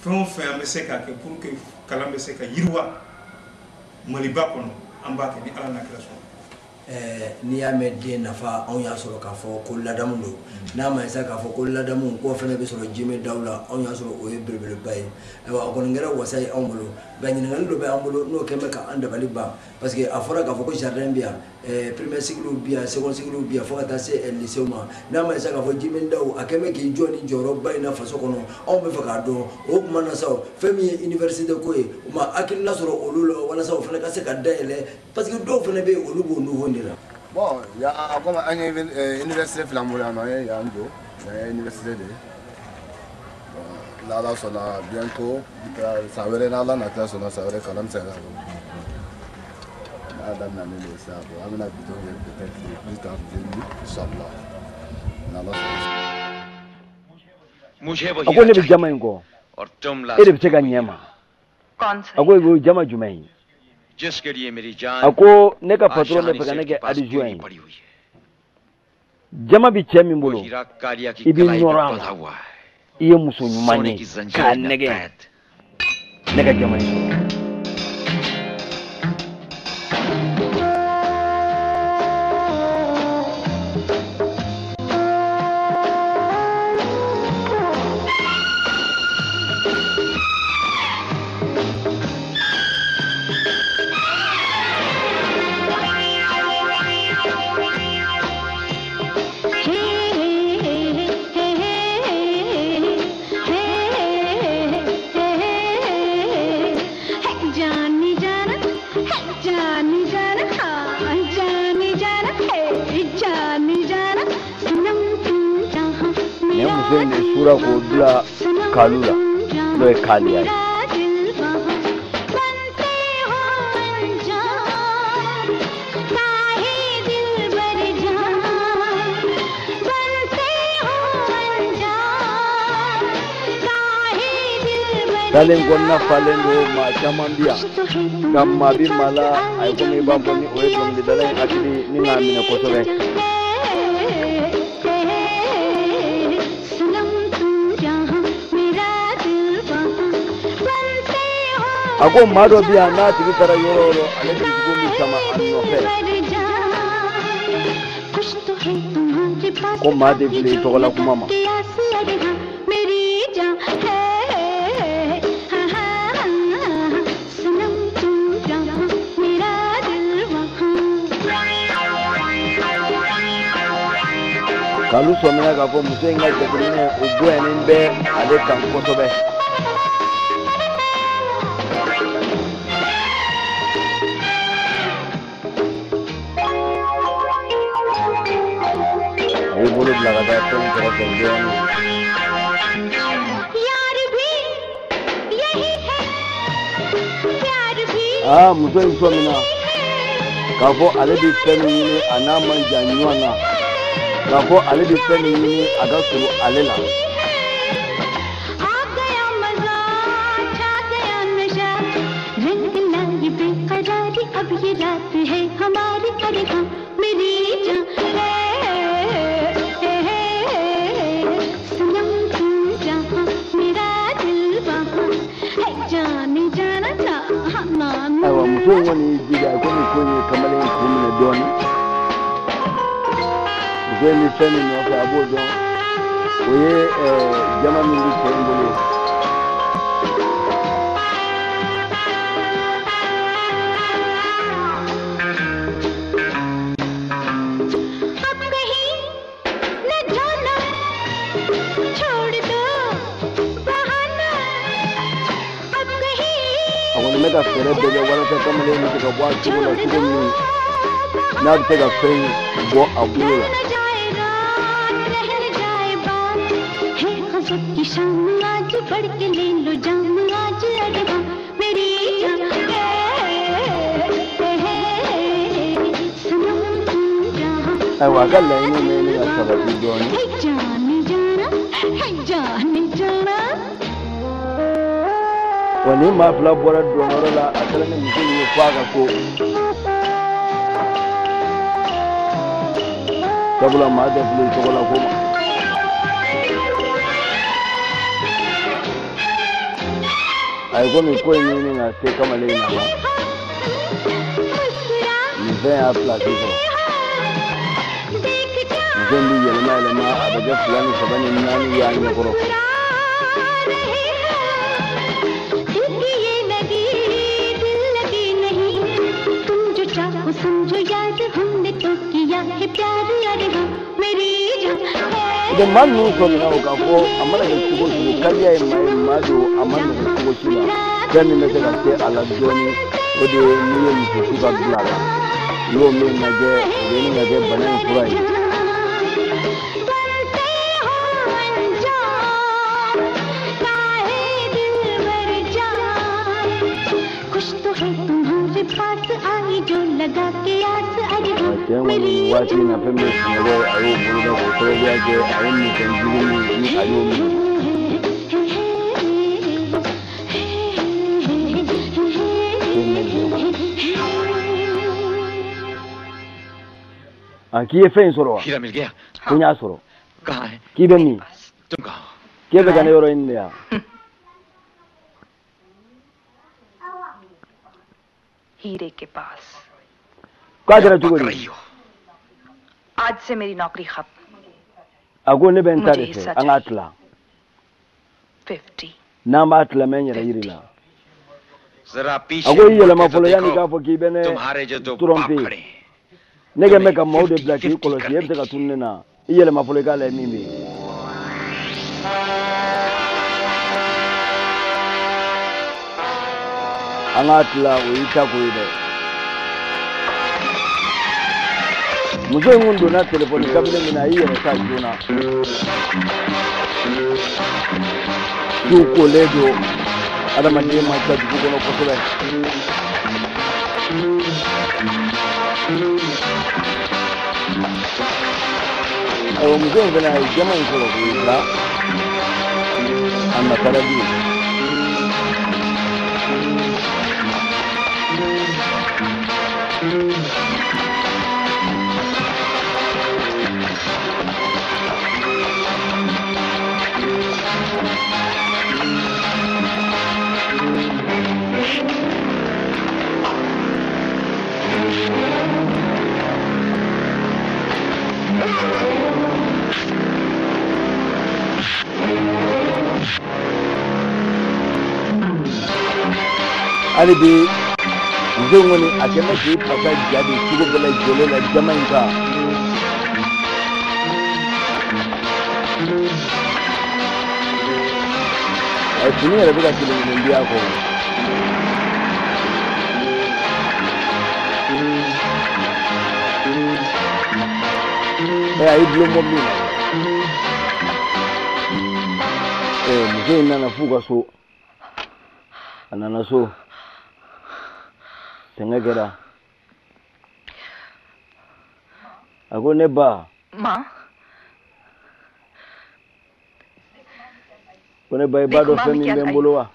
Fɛn o fɛn an bɛ se k'a kɛ pour que kalan bɛ se ka yiriwa Maliba kɔnɔ, an b'a kɛ ni Ala n'a kira sɔnna. N'i y'a mɛn den nafa, anw y'a sɔrɔ k'a fɔ ko ladamu don. N'a ma ye sa k'a fɔ ko ladamu k'o fana bɛ sɔrɔ Jimɛ Daw la, anw y'a sɔrɔ o ye belebeleba ye. Ayiwa, o kɔni kɛra wasa ye anw bolo. Nka ɲininkali dɔ bɛ an bolo n'o kɛn bɛ k'an dabali ban, parce que a fɔra k'a fɔ ko jardin bɛ yan, premier cycle bɛ yan, second cycle bɛ yan, fo ka taa se lycée ma. N'a ma ye sa k'a fɔ Jimɛ Daw a kɛn bɛ k'i jɔ ni jɔyɔrɔba in na faso kɔnɔ, anw bɛ fɛ k'a dɔn o tuma na sa, fɛn min ye université ko ye, u ma hakilina sɔrɔ olu la walasa o fana ka se ka dayɛlɛ, parce que dɔw fana bɛ yen, olu b'o niveau de la. Bon, ya comme an ye université fila bolo yan nɔ, an ye yan don, yan ye université de ye. Bon, n'Ala sɔnna, bientôt, san wɛrɛ, n'Ala na kira sɔnna, san wɛrɛ kalan bɛ se ka kɛ. N'a daminɛnen don sisan, bon, an bɛna bitɔn kɛ peut-être plus tard 2000, inchallah, n'Ala sɔnna. A ko ne bɛ jama in kɔ, e de bɛ se ka ɲɛ ma. A ko o jama jumɛn ye? A ko ne ka patron bɛ fɛ ka ne kɛ adjoint ye. Jama bɛ cɛ min bolo, i bɛ nɔrɔ a la, i ye muso ɲuman ye k'a nɛgɛ, ne ka jama in sɔrɔ. Sura k'o bila kalu la, n'o ye kaliya ye. Dalen kɔnɔna falen don, maa caman bi yan, nka maa bi maa la, a ye komi i b'a fɔ ni o ye dɔnkilidala in hakili ni k'a minɛ kosɛbɛ. A ko maa dɔ bɛ yan, n'a tigi taara yɔrɔ o yɔrɔ, ale dusukun bɛ sama a nɔfɛ. Ko maa tɛ fili i tɔgɔla kuma ma. Kalu sɔmina k'a fɔ muso in ka jateminɛ o bonyanen bɛ ale kan kosɛbɛ. A y'i bolo bila ka taa fɛn kɛrɛfɛ dɔɔnin. Aa, muso in sɔmina k'a fɔ ale bɛ fɛn min ɲini, a n'a man jan ɲɔgɔn na, k'a fɔ ale bɛ fɛn min ɲini, a ka surun ale la. सारी, अब ये रात है हमारी। अरे हाँ मेरी जान, सनम तू जहाँ मेरा दिल वहाँ है, जाने जाना चाहना। Ayiwa, muso in kɔni y'i jija komi ko in ye kamalen in kun minɛ dɔɔnin. Muso in bɛ fɛn min nɔfɛ, a b'o dɔn, o ye jama min bɛ cɛ in bolo. अब कहीं न जाना, छोड़ दो बहाना, अब कहीं A kɔni bɛ ka fɛɛrɛ bɛɛ kɛ walasa kamalen bɛ se ka bɔ a cogo la cogo min n'a bɛ se ka fɛn bɔ a bolo la. न जाए रात, रह न जाए बात, है गजब की शाम आज, बढ़ के ले लो जाम आज। अरे हाँ मेरी जान, सनम तू जहाँ Ayiwa, a ka laɲini bɛ ɲini ka sabati dɔɔnin. है, जाने जाना है, जाने जाना। Wa ni maa fila bɔra dɔnyɔrɔ la, a kɛlen bɛ muso in ye f'a ka so, sabula maa tɛ fili i tɔgɔ la ko ma. A ye komi ko in ɲini ka se kamalen in na wa nin fɛn y'a pilasi sɔrɔ. Muso in bɛ yɛlɛma yɛlɛma, a bɛ kɛ fila ni saba ni naani ye a ɲɛkɔrɔ. दिल की ये नदी दिल लगी नहीं, तुम जो चाहो समझो यार, हमने तो किया है प्यार। अरे हाँ मेरी जान, O tɛ maa ninnu sɔmina o k'a fɔ a mana kɛ cogo o cogo, kariya ye maa ye, maa don a ma nɔgɔn cogo si la. Fɛn min bɛ se ka se a la dɔɔnin, o de ye n'i ye muso su ka bila a la, i y'o min lajɛ, o bɛ ɲini ka kɛ bana in fura ye. बनते हो अनजान, काहे दिल भर जाए, कुछ तो है तुम्हारे पास आई जो लगा के आस। अरे हाँ Cɛ in kɔni मेरी waati in na, fɛn min ye sunɔgɔ ye, a y'o boloda k'o sababuya kɛ a ye misɛn jugu min ni a y'o minɛ. Fɛn bɛ jɛ kɔnɔ. A k'i ye fɛn in sɔrɔ wa? हीरा मिल गया? Ko n y'a sɔrɔ. कहाँ है? K'i bɛ min? तुम कहाँ हो? K'e bɛ ka ne yɔrɔ ɲini de yan? हीरे के पास। K'a kɛra cogo di? आज से मेरी नौकरी खत्म। A ko ne bɛ n ta de Mujhe fɛ, हिस्सा an k'a tila. 50। N'an b'a tila, n bɛ n yɛrɛ yiri la. जरा पीछे A ko i मुड़ yɛlɛma के तो fɔlɔ yanni देखो, k'a fɔ k'i bɛ ne तुम्हारे जो दो बाप tromper. खड़े हैं। Ne kɛ bɛ ka maaw de bila k'i kɔlɔsi, e bɛ se ka tunu ne na. I yɛlɛma fɔlɔ, i k'a lajɛ min bɛ yen. An k'a tila, o y'i ta ko ye dɛ. Muso in kun donna telefɔni kabini min na, a y'i yɛrɛ ta joona. Su kolen don, adamaden man ca dugu kɔnɔ kosɛbɛ. Ayiwa, muso in fana, a ye jama in sɔrɔ k'o bila a natara bi. Hali bi, muso in kɔni, a kɛn bɛ k'i fasa ja de cogo bɛɛ lajɛlen la jama in kan. A ye fini yɛrɛ bɛ ka kelen kelen di a kɔ. Ɛ, a y'i dulon mɔbili in na. Ɛ, muso in nana f'u ka so. A nana so, sɛgɛn kɛra. A ko ne ba. माँ। Ko ne ba, i b'a dɔn fɛn min bɛ n bolo wa?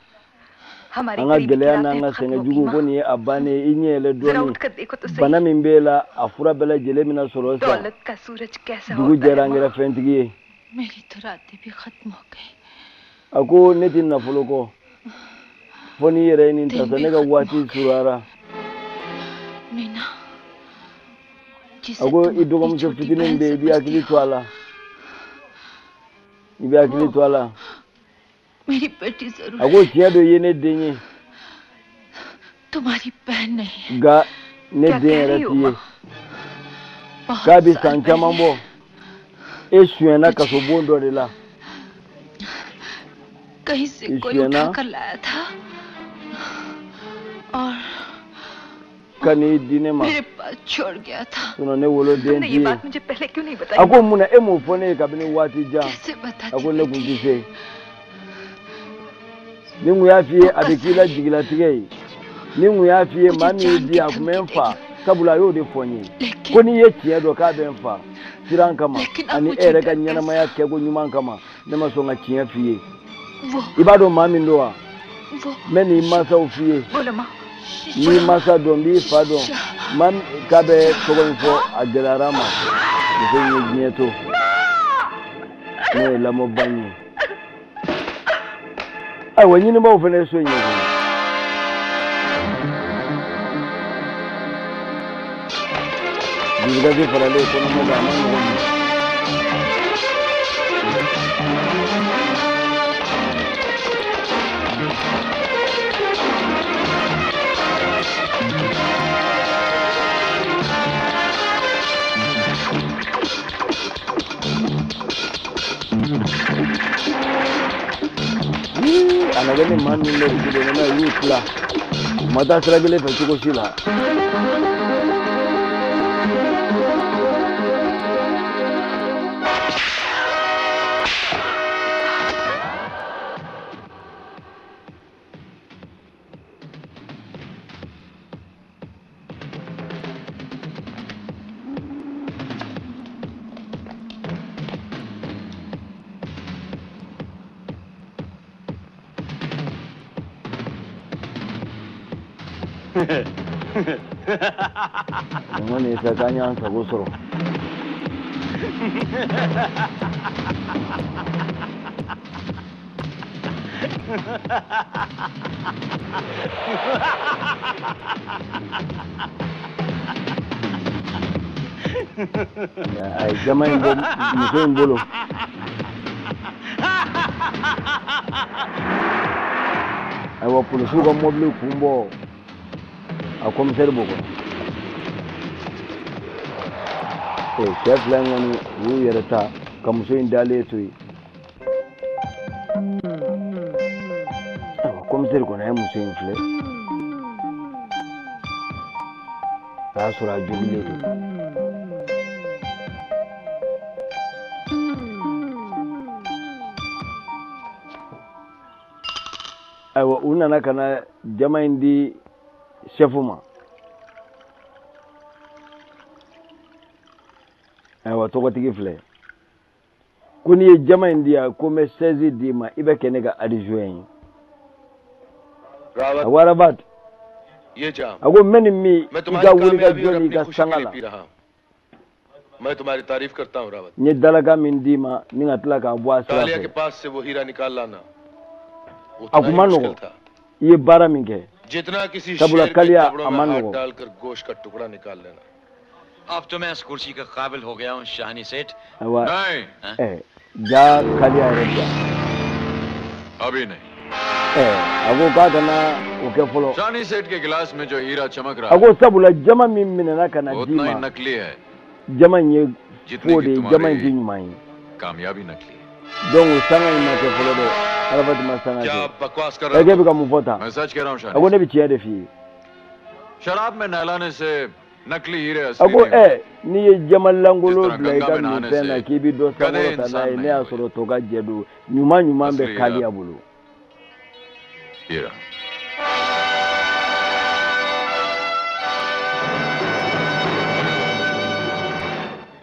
हमारी An ka गरीबी की gɛlɛya n'an रातें ka खत्म sɛgɛn हो गई jugu, माँ। ko nin ye a bannen ye. I ɲɛ yɛlɛ जरा dɔɔni, उठकर देखो तो सही, bana min b'e la, a fura bɛɛ lajɛlen bɛna sɔrɔ sisan. दौलत का सूरज कैसा Dugu होता है jɛra, an माँ। kɛra fɛntigi ye. मेरी तो रातें भी खत्म हो गई। A ko ne tɛ nafolo kɔ, fo n'i yɛrɛ ye nin ta दिन sa. भी Ne ka खत्म waati हो गए। surunyara. Meena, A जिसे ko तुम i अपनी dɔgɔmuso छोटी fitinin बहन bɛ yen, i b'i समझती hakili हो, to a la, i bɛ hakili to a la. मेरी बेटी जरूर A ko है, tiɲɛ don, i ye ne den ye, तुम्हारी बहन नहीं है। nka ne क्या den कह yɛrɛ रही हो t'i ye. माँ? K'a बहुत bɛ साल san caman पहले bɔ, e sonyɛna तुझे kasobon dɔ de la. कहीं से I कोई sonyɛna उठा कर लाया था और ka n'i di ne ma, मेरे पास छोड़ गया था। sinon ne woloden तुमने t'i ये ye. बात मुझे पहले क्यों नहीं A बताई? ko mun na e m'o fɔ ne ye kabini waati jan? कैसे A बताती ko ne kun बेटी, tɛ se. Ni n kun y'a f'i ye, वो a bɛ k'i la कसाई jigilatigɛ ye. Ni n kun y'a f'i ye, मुझे maa min y'i जान di, की a kun bɛ धमकी n fa, देगी। Sabula a y'o de fɔ n ye ko लेकिन n'i ye tiɲɛ dɔn k'a bɛ n fa siran kama लेकिन अब ani e मुझे yɛrɛ ka डर ɲɛnamaya कैसा? kɛko ɲuman kama, ne ma sɔn ka tiɲɛ f'i ye. वो I b'a dɔn maa min don wa? वो N bɛ n'i mansaw f'i ye. बोलो माँ। N'i mansa dɔn, n b'i fa dɔn. Maa min k'a bɛ tɔgɔ in fɔ, a gɛlɛyara a ma. Muso in ye diɲɛ to, n'o ye lamɔba in ye. Ayiwa, ɲinibaaw fana ye so in ye koyi. Dusukasi faralen kɔnɔma kan, a ma nɔgɔn bi. Ii, a na kɛ ni maa min bɛ dugu dɔ kɔnɔ, y'u tila, u ma taa sira kelen fɛ cogo si la. Nin kɔni ye sa k'an y'an sago sɔrɔ. A ye jama in bɔ muso in bolo. Ayiwa, polisiw ka mɔbili kun bɔ, a komisɛri b'o kɔnɔ. Ee, cɛ fila in kɔni, u y'u yɛrɛ ta ka muso in dalen to yen. Ayiwa, komisɛri kɔni, a ye muso in filɛ, a y'a sɔrɔ a jogilen don. Ayiwa, u nana ka na jama in di sɛfu ma. Ayiwa, tɔgɔtigi filɛ, ko n'i ye jama in di yan, ko n bɛ 16 d'i ma, i bɛ kɛ ne ka adjoint ye. Rawat, A ko Arabat, ये जाम, a ko n bɛ nin min, मैं i तुम्हारी ka wuli ka कामयाबी और jɔ n'i अपनी ka खुशी के sanga लिए la. P रहा हूँ। मैं तुम्हारी तारीफ करता हूँ Rawat. N ye dalakan min d'i ma, ni ka tila k'a bɔ a sira Kalia fɛ, के पास से वो हीरा निकाल लाना a उतना kun ही ma मुश्किल nɔgɔn था i ye baara min kɛ, जितना किसी sabula शेर के Kalia, जबड़ों a में ma हाथ nɔgɔn. डालकर गोश्त का टुकड़ा निकाल लेना। अब तो मैं इस कुर्सी के काबिल हो गया हूँ शाहनी सेठ। Ayiwa, नहीं, ɛ, ja Kalia yɛrɛ ja. अभी नहीं। Ɛ, a ko k'a kana o kɛ fɔlɔ. शानी सेठ के गिलास में जो हीरा चमक रहा A है, ko sabula jama min minɛna ka na वो d'i उतना ही ma, नकली है jama in ye जितनी fo de की ye, jama in tɛ तुम्हारी ɲuman ye. कामयाबी नकली है। Donc o sanga in ma kɛ fɔlɔ dɛ, Arafati ma sanga क्या kɛ. आप बकवास कर Ɛ, रहे k'e हो? bɛ ka mun fɔ tan? मैं सच कह रहा हूँ A शानी ko ne सेठ। bɛ tiɲɛ de f'i ye. शराब में नहलाने से नकली हीरे A असली ko नहीं ɛ, होते। n'i ye jama जिस lankolon तरह bila i Ganga ka में नहाने minfɛn na से k'i bɛ dɔ गधे sankɔrɔta n'a इंसान ye, ne नहीं y'a हुए, sɔrɔ tɔ ka jɛ don, ɲuman ɲuman bɛ असली हीरा Kalia bolo. ये रहा।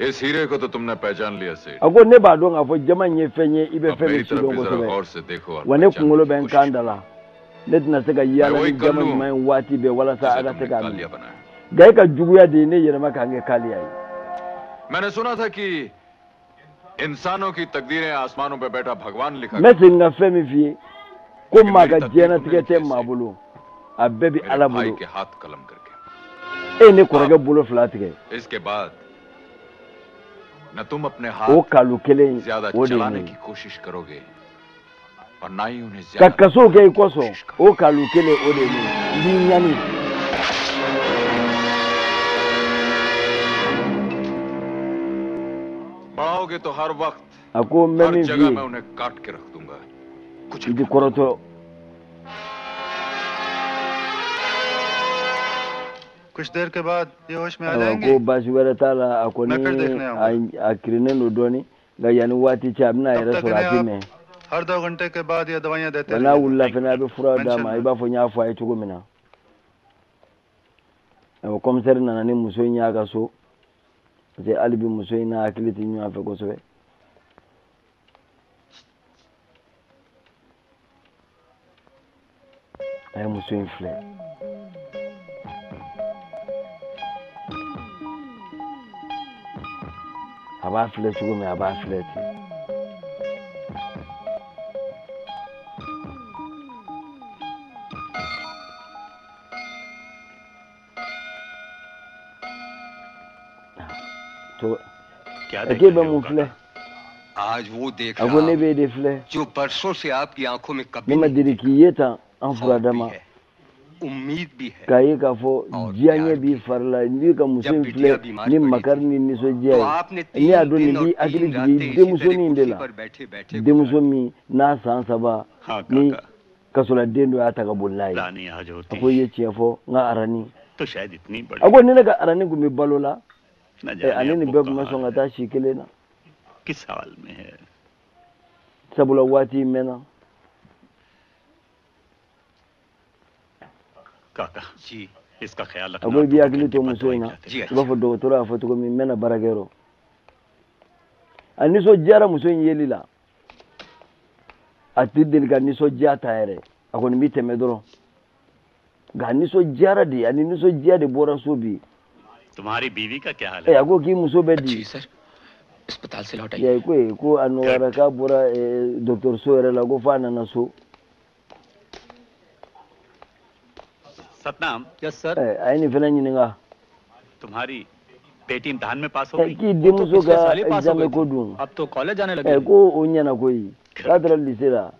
इस हीरे को तो तुमने पहचान लिया सेठ। A ko ne b'a dɔn k'a fɔ jama in ye fɛn ye, i bɛ अब fɛn मेरी min तरफ sidɔn भी जरा kosɛbɛ. गौर से देखो और Wa ne पहचानने kunkolo की bɛ n कोशिश kan da la. Ne tɛna se ka yaala वही ni jama Kullu ɲuman ye waati bɛɛ walasa जिसे a ka se तुमने k'a minɛ. कालिया बनाया। Nka e ka juguya de ye ne yɛlɛma k'an kɛ kaliya ye. मैंने सुना था कि इंसानों की तकदीरें आसमानों पे बैठा भगवान लिखा N bɛ segin ka fɛn min f'i ye, ko maa ka diɲɛnatigɛ tɛ maa bolo, a bɛɛ bɛ मेरे Ala भाई bolo. के हाथ कलम करके। E ye ne kɔrɔkɛ bolo fila tigɛ. इसके बाद न तुम अपने O हाथ kalu kelen in, ज्यादा o de ye चलाने ne की ye. कोशिश करोगे और ना ही उन्हें Ka ज्यादा kaso kɛ i kosɔn, o kalu kelen, o de ye ne ye. N b'i ɲani. बढ़ाओगे तो हर वक्त A ko n bɛ her min f'i जगह ye, मैं उन्हें काट के रख दूंगा। I ti kɔrɔtɔ. कुछ देर के बाद ये होश में आ Ayiwa, जाएंगे। ko baasi wɛrɛ t'a la, a मैं फिर kɔni देखने आऊंगा। a kirinnen don dɔɔni, nka yanni waati cɛ a bɛna a तब yɛrɛ तक sɔrɔ, a इन्हें ti आप mɛn. हर 2 घंटे के बाद ये दवाइयाँ देते Wa n'a रहिएगा। wulila fɛnɛ, a bɛ fura d'a mention ma, i में b'a fɔ n y'a fɔ a ye cogo min na. Ayiwa, commissaire nana ni muso in y'a ka so, parce que hali bi muso in n'a hakili tɛ ɲɔgɔn fɛ kosɛbɛ. A ye muso in filɛ. A b'a filɛ cogo min, a b'a filɛ ten. To क्या ɛ देख k'e bɛ रहे हो mun काका? filɛ? आज वो देख A ko रहा ne हूं b'e de filɛ. जो बरसों से आपकी आंखों में Ne कभी ma नहीं deli k'i ye tan an furadama, उम्मीद भी है k'a ye k'a fɔ diya ɲɛ b'i fari la, n'i ka muso जब in बिटिया filɛ बीमार ni पड़ी makari ni nisɔndiya तो ye. आपने N'i y'a 3 dɔn दिन nin और b'i hakili 3 jigin रातें इसी तरह denmusonin de कुर्सी la, पर बैठे बैठे denmuso min n'a san 3 हाँ ni काका, kasoladen dɔ y'a ta ka boli n'a ye. रानी आज A होती ko i ye tiɲɛ fɔ, n ka arani. तो शायद इतनी बड़ी A ko ni ne ka arani tun bɛ balo la, न ɛ जाने ani अब nin वो bɛɛ tun bɛ कहाँ sɔn ka है, taa si kelen na. किस हाल में है। Sabula waati in mɛnna. काका जी इसका ख्याल A रखना ko i और b'i 2 hakili घंटे to बाद muso दवाई in na, खिलाते जी i अच्छा b'a fɔ dɔgɔtɔrɔ y'a fɔ cogo min, n bɛna baarakɛyɔrɔ. A nisɔndiyara muso in yeli la. A tɛ deli ka nisɔndiya ta yɛrɛ, a kɔni bɛ tɛmɛ dɔrɔn, nka a nisɔndiyara de, ani nisɔndiya de bɔra so bi. रहिए। तुम्हारी बीवी का क्या हाल Ɛ है? a ko k'i muso bɛ di? Sir, अस्पताल से लौट आई। Ya ko ye ko a nɔgɔyara, k'a bɔra dɔgɔtɔrɔso yɛrɛ la, ko f'a nana so. Satnam. Yes sir. Ɛ a ye nin fana ɲininka. तुम्हारी बेटी इम्तिहान में पास हो Ɛ गई? k'i वो तो denmuso पिछले ka साल ही पास हो examen गई ko थी, dun? अब तो कॉलेज जाने Ɛ लगी। ko o ɲɛna koyi, k'a taara lycée la.